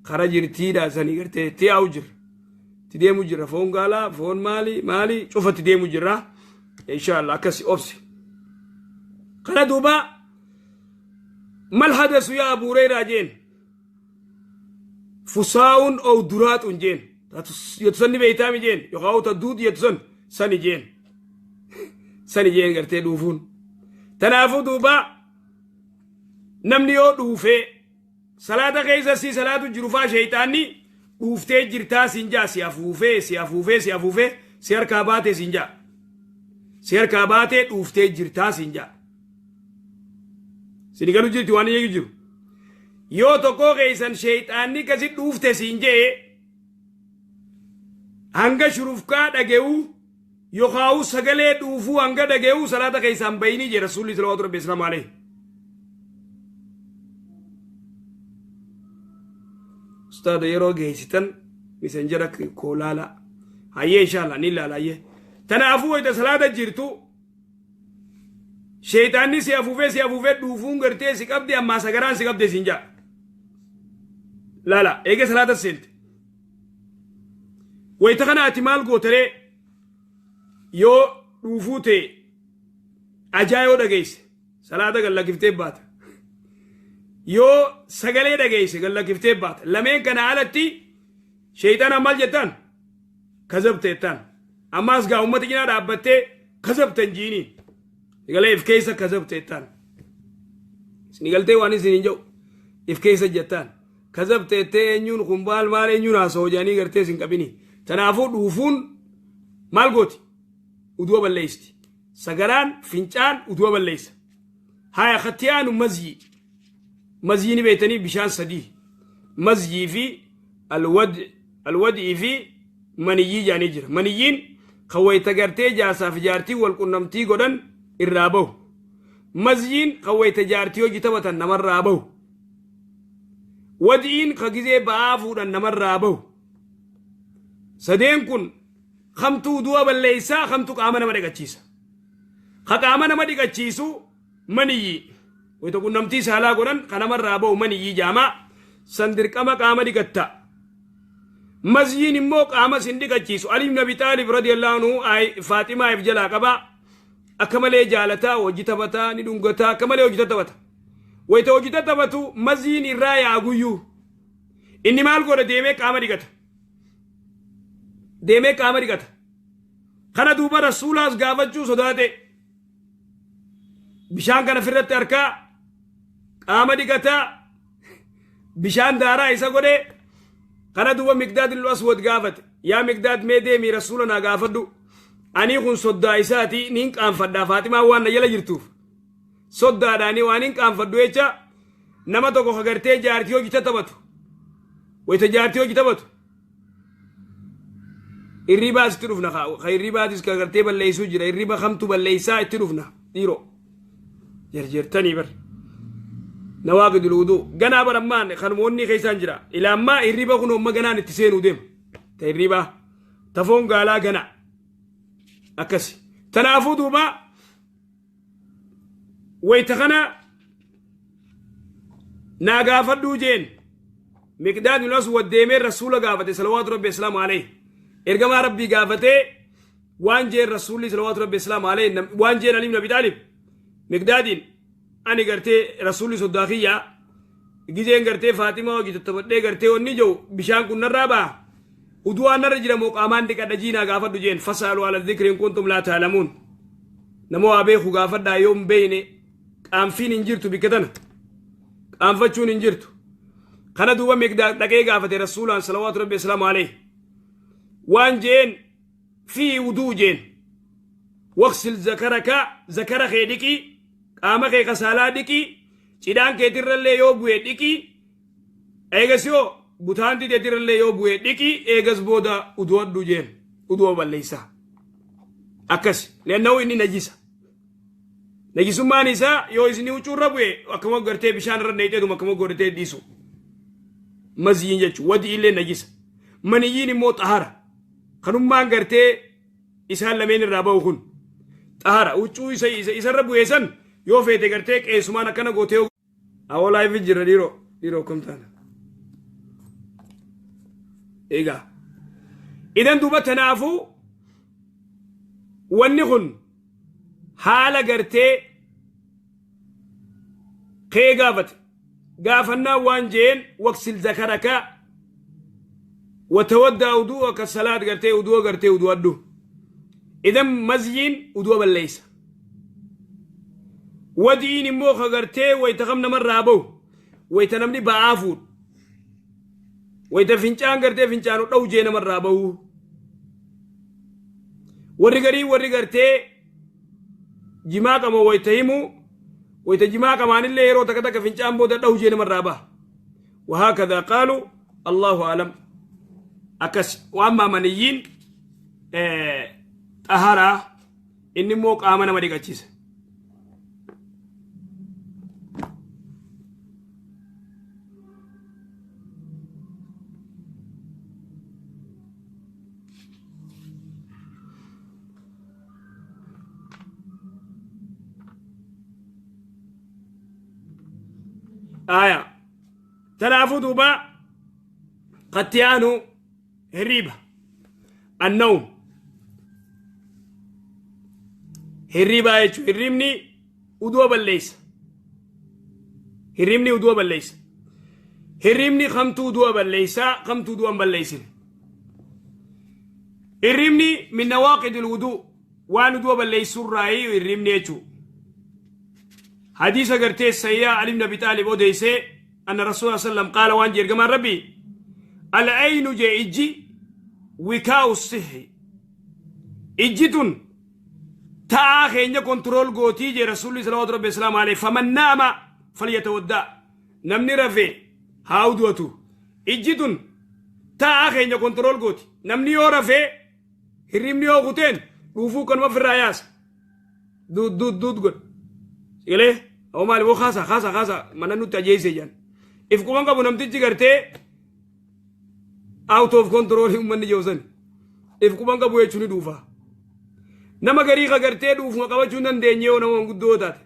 kara jirtiidha sanii gartee itti yaa'u jirra, itti deemu jirra. Foon gaalaa, foon maali maali cufatti deemu jirra, inshallah. Akkasi obsi. Kana duuba, mal hadasu yaa Abu Hureyraa jeen, fusaa'uun ow duraaxuun jeen, jettu sanni beeytaami jeen, yookaan ta duut jettu san sani jeen, sani jeen gartee dhuufuun. Tanaafuu duuba namni yoo dhuufee salaata keessa si salaatu jiru faa, sheeyxaanni dhuuftee jirtaa siin jaa, si afuufee, si afuufee, si afuufee, si harkaa baatee siin jaa, si harkaa baatee dhuuftee jirtaa siin jaa. Sini galu jirti waan inni jiru. Yoo tokkoo keessan sheeyxaanni kasi dhuufte siin jee, hanga shurufkaa dhage'uu yookaan sagalee dhuufuu hanga dhage'uu salaata keessaan bayinii jee Rasuulli salawaatu Rabbi islaamu alayhi. Ustaada, yeroo geessitan Messenger koo laala. Hayyee, inshallah ni laala. Hayyee. Tanaafuu wayita salaata jirtu sheeyxaanni si afuufee, si afuufee, dhuufuun gartee si qabde, ammaa sagaraan si qabde siin jaa. Laala, eega salaata seente. Wayita kana ati maal gootaree? Yoo dhuufuu ta'e, ajaa yoo dhageesse, salaata gallakiftee baata. Yoo sagalee dhageesse, gallakiftee baata. Lameen kana alatti sheeyxaana maal jettaan? Kazabte jettaan. Ammaas gaa uummata cinaa dhaabbattee kazabte hin jiiniin. Sagalee if keessa kazabte jettaan. Isin galtee waan isin hin jedhu if keessa jettaan. Kazabte jettee eenyuun kun maal maal eenyuun haasa'u jedhanii gartee isin qabini. Kanaafuu dhuufuun maal gooti? Udu'a balleessiti. Sagaraan fincaan udu'a balleessa. Haya, khattiyaanu mazyii. Mazyii ni beektanii, bishaan sadii. Mazyii fi alwad'ii fi maniyyii jedhanii jira. Maniyyiin kan wayita gartee jaarsaa fi jaartii wal qunnamtii godhan irraa bahu. Mazyiin kan wayita jaartii hojii taphatan namarraa bahu. Wad'iin ka gizee ba'aa fuudhan namarraa bahu. Sadeen kun kamtu udu'a balleessaa, kamtu qaama nama dhiqachiisa? Ka qaama nama dhiqachiisu maniyyii. Wayita qunnamtii saalaa godhan ka namarraa bahu maniyyii jaamaa, san dirqama qaama dhiqatta. Mazyiin immoo qaama sin dhiqachiisu. Ali ibn Abi Xaalib radiyallahu anhu Faaximaa if jalaa qabaa. Akka malee jaalataa, hojii taphataa, ni dhungataa, akka malee hojii taphata. Wayita hojii taphatu mazyiin irraa yaa'a guyyuu. Inni maal godha? Deemee qaama dhiqata. Deemee qaama dhiqata. Kana duuba Rasuulaas gaafachuu sodaate. Bishaan kana ofirratti harkaa qaama dhiqataa, bishaan daaraa isa godhee. Kana duuba Miqdaad illu Aswad gaafate. Yaa Miqdaad, mee deemii Rasuula naa gaafadhu. Ani kun soddaa isaati, niin qaanfadhaa, Faaximaan waan na jala jirtuuf. Soddaadhaanii waan hin qaanfadhu jecha nama tokko ka gartee jaartii hojii taphatu. Wayita jaartii hojii taphatu. Hirribaas itti dhufna, ka hirribaatis ka gartee balleessuu jira. Hirriba kamtu balleessaa itti dhufna dhiiroo. Jarjartanii bar. Nawaaqidul wuduu ganaa barammaan kanuma onni keessaan jira. Ilaammaa hirriba kun amma ganaan itti seenuu deema. Ta hirribaa ta foon gaalaa gana akkasi. Tanaafuu duuba wayta kana naa gaafadhuu jeen Miqdaad bin Aswad deemee Rasuula gaafate salawaatu rabbi islaamu alayhi. Ergamaa Rabbii gaafatee waan jeen Rasuulli salawaatu rabbi islaamu alayhi waan jeen Ali ibn Abi Xaalib Miqdaadiin ani gartee Rasuulli soddaa kiyyaa gizeen gartee Faaximaa hojii tattaphadhee gartee wanni jiru bishaan kun narraa ba'a. Udu'aan narra jira moo qaamaan dhiqadha jiinaa gaafadhu jeen fasaalu ala dhikri in kuntum laa taalamuun. Nama waa beeku gaafadhaa yoo hin beekne qaanfiin hin jirtu bikka tana. Qaanfachuun hin jirtu. Kana duuba Miqdaad dhaqee gaafate Rasuulaan salawaatu rabbi islaamu alayhi. Waan jeen fi wuduu jeen. Waqsil zakaraka zakara kee dhiqii qaama kee kasaalaa dhiqii cidhaan keetirrallee yoo bu'e dhiqii eegas yoo butaantii teetirrallee yoo bu'e dhiqii eegas booda udu'adhu jeen udu'a balleessaa. Akkas leannahu inni najisa. Najisummaan isaa yoo isinii huccuurra bu'e akkuma gartee bishaan irra neexeetuma akkuma godhatee dhiisu. Mazyiin jechuun wadi illee najisa. Maniyyiin immoo xahara. Kanummaan gartee isaan lameen irraa ba'u kun xahara. Huccuu isa isarra bu'e san yoo feete gartee qeessumaan akkana gootee. Awoo live jira dhiiroo dhiiroo akkam taana. Egaa idan duuba tanaafuu wanni kun haala gartee kee gaafate gaafannaa waan jeen waqsil zakaraka watawaddaa udu'aka salaat gartee udu'a gartee udu'adhu idan mazyiin udu'a balleeysa wadi'iin immoo ka gartee wayta kam namarraa bahu wayta namni ba'aa fuudhu wayta fincaan gartee fincaanu dha'u jee namarraa bahu warri garii warri gartee jimaa qama wayta himu wayta jimaa qamaanillee yeroo takka takka fincaan booda dha'u jee namarraa baha wahaakadhaa qaalu allahu alam akkas waan maamaniyyiin xaharaa inni immoo qaama nama dhiqachiisa. Aya. Tanaafuu duuba qatti aanu hirriiba. Annawm. Hirriibaa jechuun hirriibni uduu balleessa. Hirriibni uduu balleessa. Hirriibni kamtuu uduu balleessa kamtuu uduu hin balleessin. Hirriibni min nawaaqidil wuduu waan uduu balleessurraayi hirriibni jechuudha. Hadiisa gartee sayyaa Ali ibn Abi Xaalib odeessee anna Rasuula sallam qaala waan jee ergamaan Rabbii al-aynu jee ijji wikaa'u sihri ijji tun ta'aa keenya kontirool gootii jee Rasuulli salawaatu Rabbi islaamu alayhi faman naama falyatawaddaa namni rafe haa udu'atu ijji tun ta'aa keenya kontirool gooti namni yoo rafee hirribni yoo kuteen dhuufuu kanuma ofirraa yaasa duut duut duut godhe sigalee awwa maali boo kaasa kaasa kaasa mana nutti ajeesse jedhan if quban qabu namtichi gartee out of control uummanni jiru sani if quban qabu jechuun ni dhuufa nama garii ka gartee dhuufuma qabachuu hin dandeenye yoo nama guddoo taate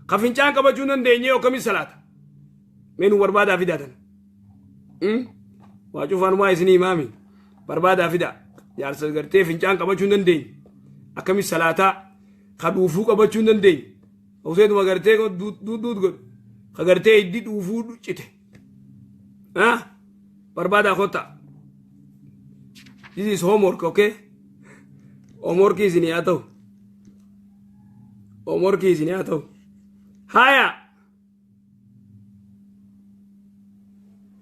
ka fincaan qabachuu hin dandeenye yoo akkamiin salaata mee nu barbaadaa fidaa tana waa cufaanumaa isinii himaami barbaadaa fidaa jaarsa gartee fincaan qabachuu hin dandeenye akkamiin salaataa ka dhuufuu qabachuu hin dandeenye useetuma gartee duut duut godhu ka gartee hiddi dhuufuu cite barbaadaa kottaa this is homework, okay? Homework isinii haa ta'u, homework isinii haa ta'u. Haya,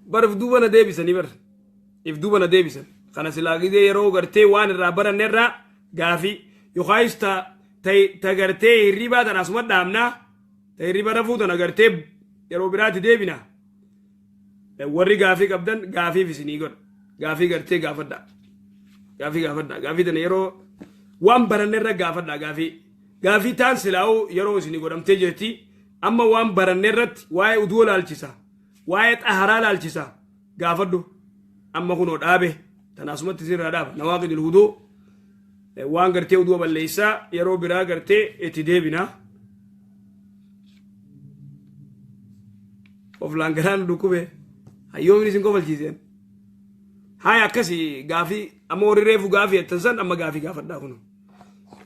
bar if duuba na deebisanii, bar if duuba na deebisan. Kana silaa gizee yeroo gartee waan irraa baranne irraa gaafii yookaayis ta ta ta gartee hirribaa tana asuma dhaabnaa, ta hirriba rafuu tana gartee yeroo biraatti deebina. Warri gaafii qabdan gaafiif isinii godha. Gaafii gartee gaafadhaa, gaafii gaafadhaa. Gaafii tana yeroo waan baranne irra gaafadhaa. Gaafii taan silaa'uu yeroo isinii godhamtee jirti. Amma waan baranne irratti waa'ee uduu laalchisa, waa'ee xaharaa laalchisa gaafadhu. Amma kunoo dhaabe tanaasumatti sirraa dhaaba. Nawaaqidul wuduu waan gartee uduu balleessaa yeroo biraa gartee itti deebina. Koflaan garaan dhukkube. Hayyoomin isin kofalchiiseen. Haaya akkasi gaafii amma warri reefu gaafii jettan san amma gaafii gaafadhaa kunoo.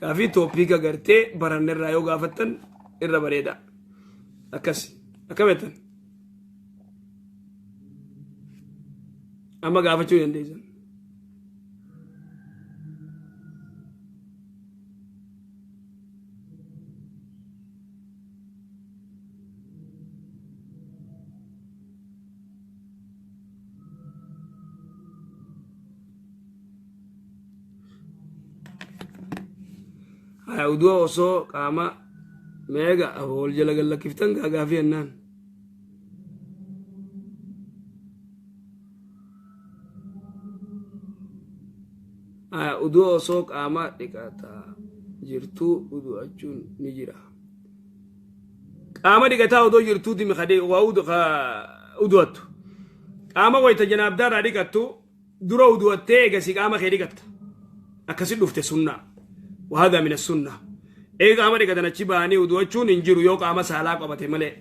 Gaafii tooppiika gartee baranne irraa yoo gaafattan irra bareeda. Akkas akkam jettan? Amma gaafachuu dandeessan. Haya uduu osoo qaama meega wal jala gad lakkiftan gaa gaafii jennaan. Haya uduu osoo qaama dhiqataa jirtuu udu'achuun ni jira. Qaama dhiqataa odoo jirtuu dimi waa udu'attu. Qaama wayita janaabdaarraa dhiqattu dura wudu'attee eegasii qaama kee dhiqatta. Akkasi dhufte sunnaa. Wahadaa mina sunnaa. Eega qaama dhiqatan achi ba'anii wudu'achuun hin jiru yoo qaama saalaa qabate malee.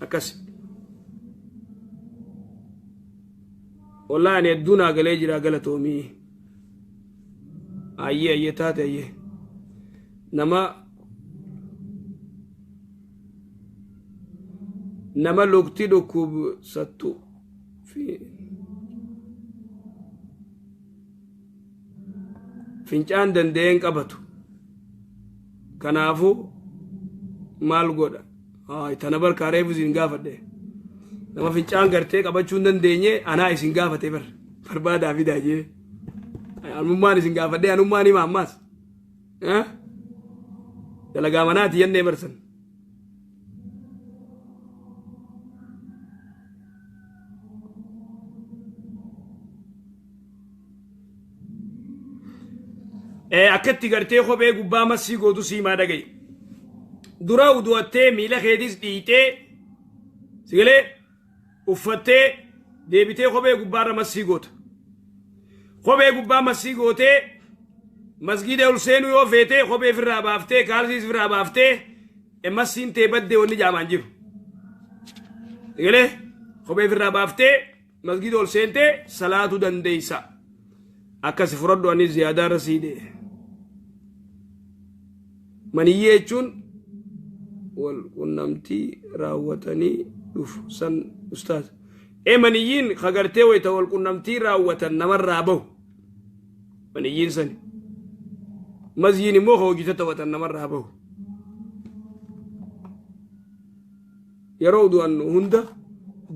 Akkasi. Wallaahi ani hedduu naa galee jira galatoomii. Ayyee ayyee taate ayyee. Nama nama lukti dhukkubsattu fi fincaan danda'ee hin qabatu. Kanaafuu maal godha? Haay tana barkaa reefu isin gaafadhe. Nama fincaan gartee qabachuu hin dandeenye anaa isin gaafate bar barbaadaa fidaa jee. Anummaan isin gaafadhe anummaan hima ammaas. Dalagaa manaati jennee barsan. Akkatti gartee kophee gubbaa massii gootu siimaa dhaga'i. Dura udu'attee miila keetis dhiixee sigalee uffattee deebitee kophee gubbaarra massii goota. Kophee gubbaa massii gootee masgiida ol seenuu yoo feetee kophee ofirraa baaftee kaalsiis ofirraa baaftee massiin tee baddee wanni jaamaan jiru. Sigalee kophee ofirraa baaftee masgiida ol seentee salaatuu dandeessa. Akkasi fudhadhu anis ziyaadaa irra sii dhee. Maniyyee jechuun wal qunnamtii raawwatanii dhufu san ustaaz. Ee maniyyiin ka gartee wayita wal qunnamtii raawwatan namarraa bahu. Maniyyiin sani. Mazyiin immoo ka hojii tattaphatan namarraa bahu. Yeroo du'annu hunda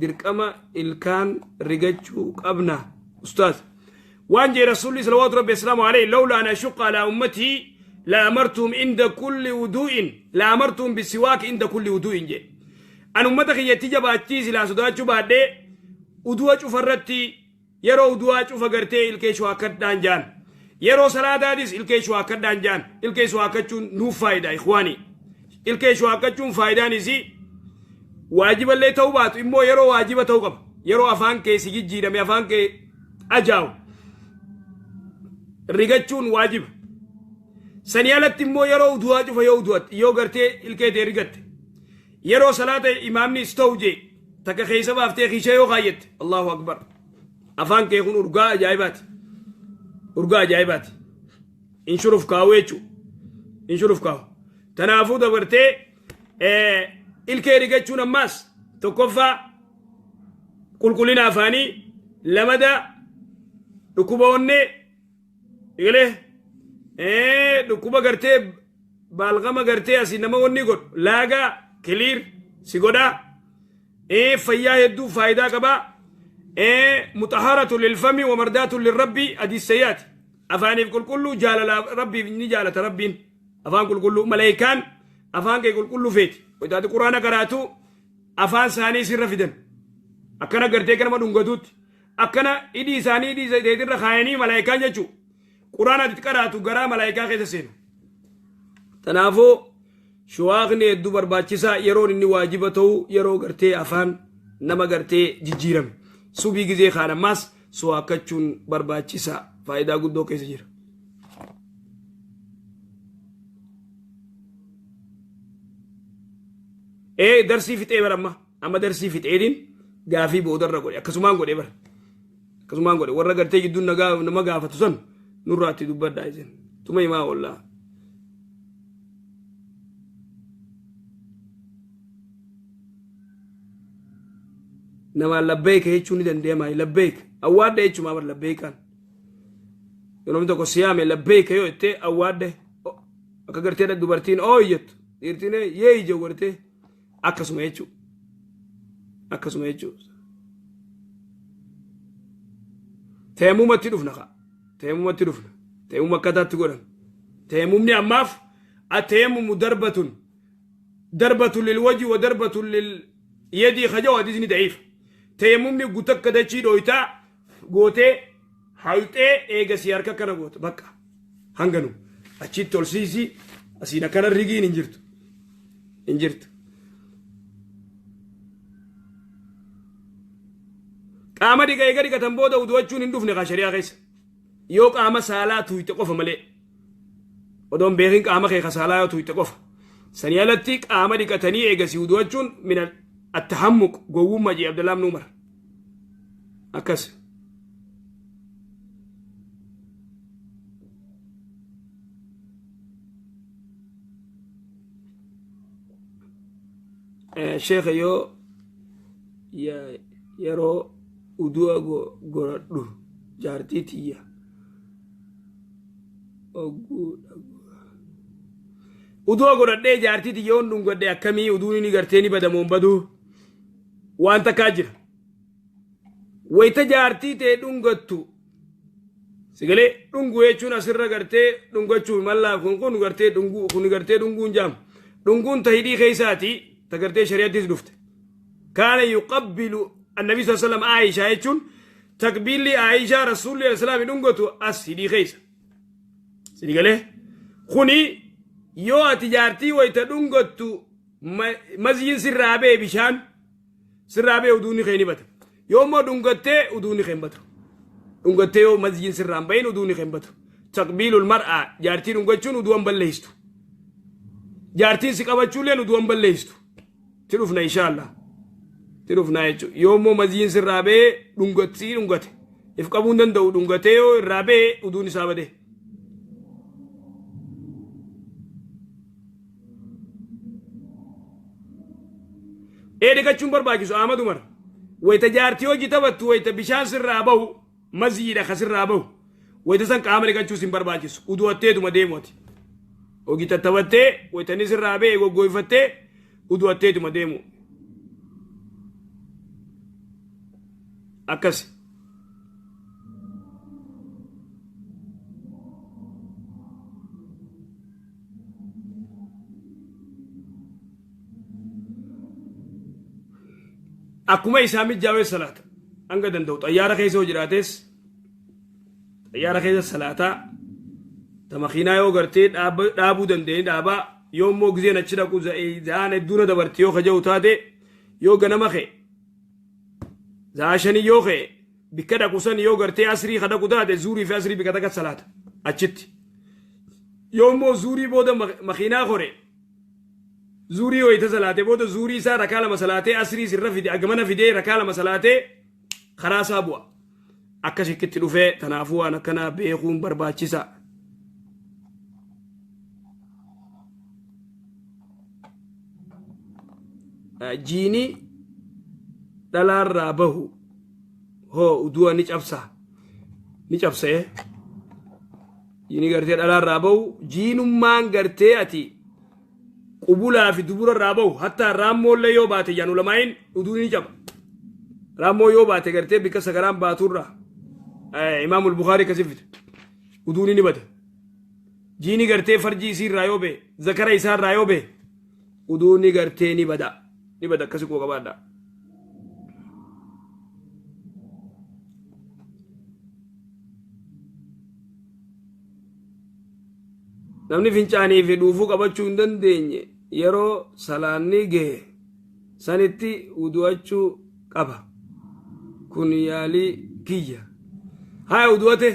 dirqama ilkaan rigachuu qabna. Ustaaz. Waan jee Rasuulli salawaatu rabbi assalaamu alayhi lawlaa an ashuqqa alaa ummatii la amartuhum inda kulli wudu'in la amartuhum bisiwaak inda kulli wudu'in jee. An ummata kiyyatti jabaachii silaa sodaachuu baadhee udu'a cufa irratti yeroo udu'aa cufa gartee ilkee shuwaakkadhaan jaan. Yeroo salaataatis ilkee shuwaakkadhaan jaan. Ilkee shuwaakkachuun nuuf faayida ikhwaanii. Ilkee shuwaakkachuun faayidaan isii waajiballee ta'uu baatu immoo yeroo waajiba ta'uu qaba. Yeroo afaan kee si jijjiirame afaan kee ajaawu rigachuun waajiba. Sanii alatti immoo yeroo udu'aa cufa yoo udu'atte yoo gartee ilkee tee rigatte yeroo salaata imaamni ista'u jee takka keessa baaftee kiisha yoo kaayyette Allahu akbar afaan kee kun urgaa ajaa'ibaati. Urgaa ajaa'ibaati. Inshuruf kaa'u jechuudha. Inshuruf kaa'u. Tanaafuu dabartee ilkee rigachuun ammaas tokkoffaa qulqullina afaanii lamada dhukkuba onnee egalee dhukkuba gartee baalqama gartee asii nama wanni godhu laagaa kiliir si godhaa fayyaa hedduu faayidaa qabaa muxaharatu lilfami wamardaatu lirabbi hadiis sayyaati afaaniif qulqulluu jaalala rabbiif ni jaalata rabbiin afaan qulqulluu maleeykaan afaan kee qulqulluu feeti waytaati quraana qaraatu afaan isaanii sirra fidan akkana gartee kanama dhungatuutti akkana hidhii isaanii hidhii teetirra kaayanii malaayikaan jechuu quraana ati qaraatu garaa malaayikaa keessa seenu tanaafuu Shuwaaqni hedduu barbaachisaa. Yeroon inni waajiba ta'u yeroo gartee afaan nama gartee jijjiirame. Subii gizee kaan ammaas suwaakkachuun barbaachisaa, faayidaa guddoo keessa jira. Ee, darsii fixee bara amma amma darsii fixeetiin gaafii boodarra godhe. Akkasumaan godhe bara, akkasumaan godhe. Warra gartee jidduun nagaa nama gaafatu san nurraatti dubbadhaa isin tuma himaa oollaa. Namaan labbeeka jechuun ni danda'ama. Labbeeka, awwaadhe jechumaa bar. Labbeekaan yoo namni tokko siyaame labbeeka yoo jettee awwaadhe, akka gartee dubartiin ooyi jettu, dhiirtiin yee ija gartee akkasuma jechuu, akkasuma jechuu. Teemumatti dhufna ka teemumatti dhufna. Teemuma akkataatti godhan. Teemumni ammaaf ateemumu darbatun darbatun lil wajhi wa darbatun lil yadii kajaw hadisni da'iif. Teemumni gutakka dachii dhooytaa gootee hayxee eegasii harka akkana goota, bakka hanganu achitti olsiisii asiin akkana rigiin hin jirtu, hin jirtu. Qaama dhiqa eega dhiqatan booda udu'achuun hin dhufne kaa shari'aa keessa. Yoo qaama saalaa tuyte qofa malee, odoon beekin qaama kee ka saalaa yoo tuyte qofa. Sanii alatti qaama dhiqatanii eegasii udu'achuun min attahammuq, gowwummaa jee Abdallaa ibn Umar. Akkas. Sheekha, yoo yeroo udu'a godhadhu jaartii tiyya udu'a godhadhee jaartii tiyya yoon dhungadhe akkamii? Uduun inni gartee ni badamoon baduu waan takkaa jira. Wayita jaartii ta'e dhungattu sigalee dhungu jechuun asirra gartee dhungachuu mallaa kun kun gartee dhunguu kun gartee dhunguun jaam dhunguun ta hidhii keessaati, ta gartee shari'attis dhufte. Kaana yuqabbilu annabi sallallahu alaihi wasallam Aisha jechuun takbiilli Aisha rasuulli alaihi salaam dhungatu as hidhii keessa sigalee kuni. Yoo ati jaartii wayita dhungattu mazyiin sirraa ba'e, bishaan sirraa ba'e, uduunni kee ni bata. Yoo immoo dhungattee uduunni kee hin batu. Dhungattee yoo mazyiin sirraa hin bahin uduunni kee hin batu. Taqbiilul mar'aa, jaartii dhungachuun udu'an balleessitu. Jaartiin si qabachuulleen udu'an balleessitu. Ti dhufna inshaallah. Ti dhufna jechuudha. Yoo immoo mazyiin sirraa ba'ee dhungatsii dhungate. If qabuu hin danda'u, dhungatee yoo irraa ba'e uduun isaa bade. Ee, dhiqachuun barbaachisu Ahmad Umar. Wayita jaartii hojii taphattu, wayita bishaan sirraa bahu, mazyiidha ka sirraa bahu. Wayita san qaama dhiqachuus hin barbaachisu. Udu'atteetuma deemu ati. Hojii tattaphattee wayita inni sirraa ba'e goggooyfattee udu'atteetuma deemu. Akkasi. Akkuma isaa mijaawee salaata hanga danda'u. Xayyaara keessa yoo jiraates xayyaara keessa salaataa. Ta makiinaa yoo gartee dhaabuu dandeenye dhaabaa. Yoo immoo gizeen achi dhaqu za'aan hedduu na dabarti yoo kaja'u taate, yoo ganama ka'e za'a 5 yoo ka'e, bikka dhaqu san yoo gartee asrii ka dhaqu taate, zuurii fi asrii bikka takka salaata achitti. Yoo immoo zuurii booda makiinaa kore, zuurii wayita salaate booda zuurii isaa rakaa 2 salaatee asrii sirra fide, agamana fidee rakaa 2 salaatee karaa isaa bu'a. Akkasitti dhufee. Tanaafuu waan akkanaa beekuun barbaachisa. Jiini dhalaarraa bahu hoo udu'a ni cabsa? Ni cabsee. Jiini gartee dhalaarraa bahu, jiinummaan gartee ati qubulaa fi dubura irraa bahu, hattaa raammoollee yoo baate jaan ulamaa'iin, uduun ni caba. Raammoo yoo baate gartee bikka sagaraan baaturraa, Imaamul Bukaarii akkasi fide, uduun ni bada. Jiini gartee farjii isii irraa yoo ba'e, zakara isaa irraa yoo ba'e, uduun gartee ni bada. Ni bada, akkasi quba qabaadha. Namni fincaanii fi dhuufuu qabachuu hin dandeenye Yeroo salaanni gahe sanitti wudu'achuu qaba. Kun yaalii kiyya. Haya wudu'ate.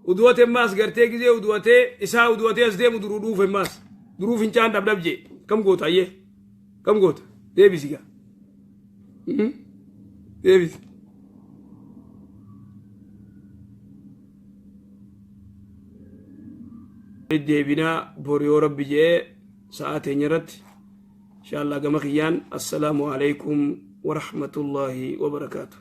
Wudu'ate maas gartee gizee wudu'atee isaa wudu'atee as deemu duruu dhuufe maas. Duruu fincaan dhabdhab jee. Kam goota ayyee? Kam goota? Deebisi gaa. Deebisi. Deebinaa bor yoo rabbi je'ee sa'aa teenya irratti insha Allah gama kiyyaan assalaamu alaikum warahmatullaahi wabarakaatu.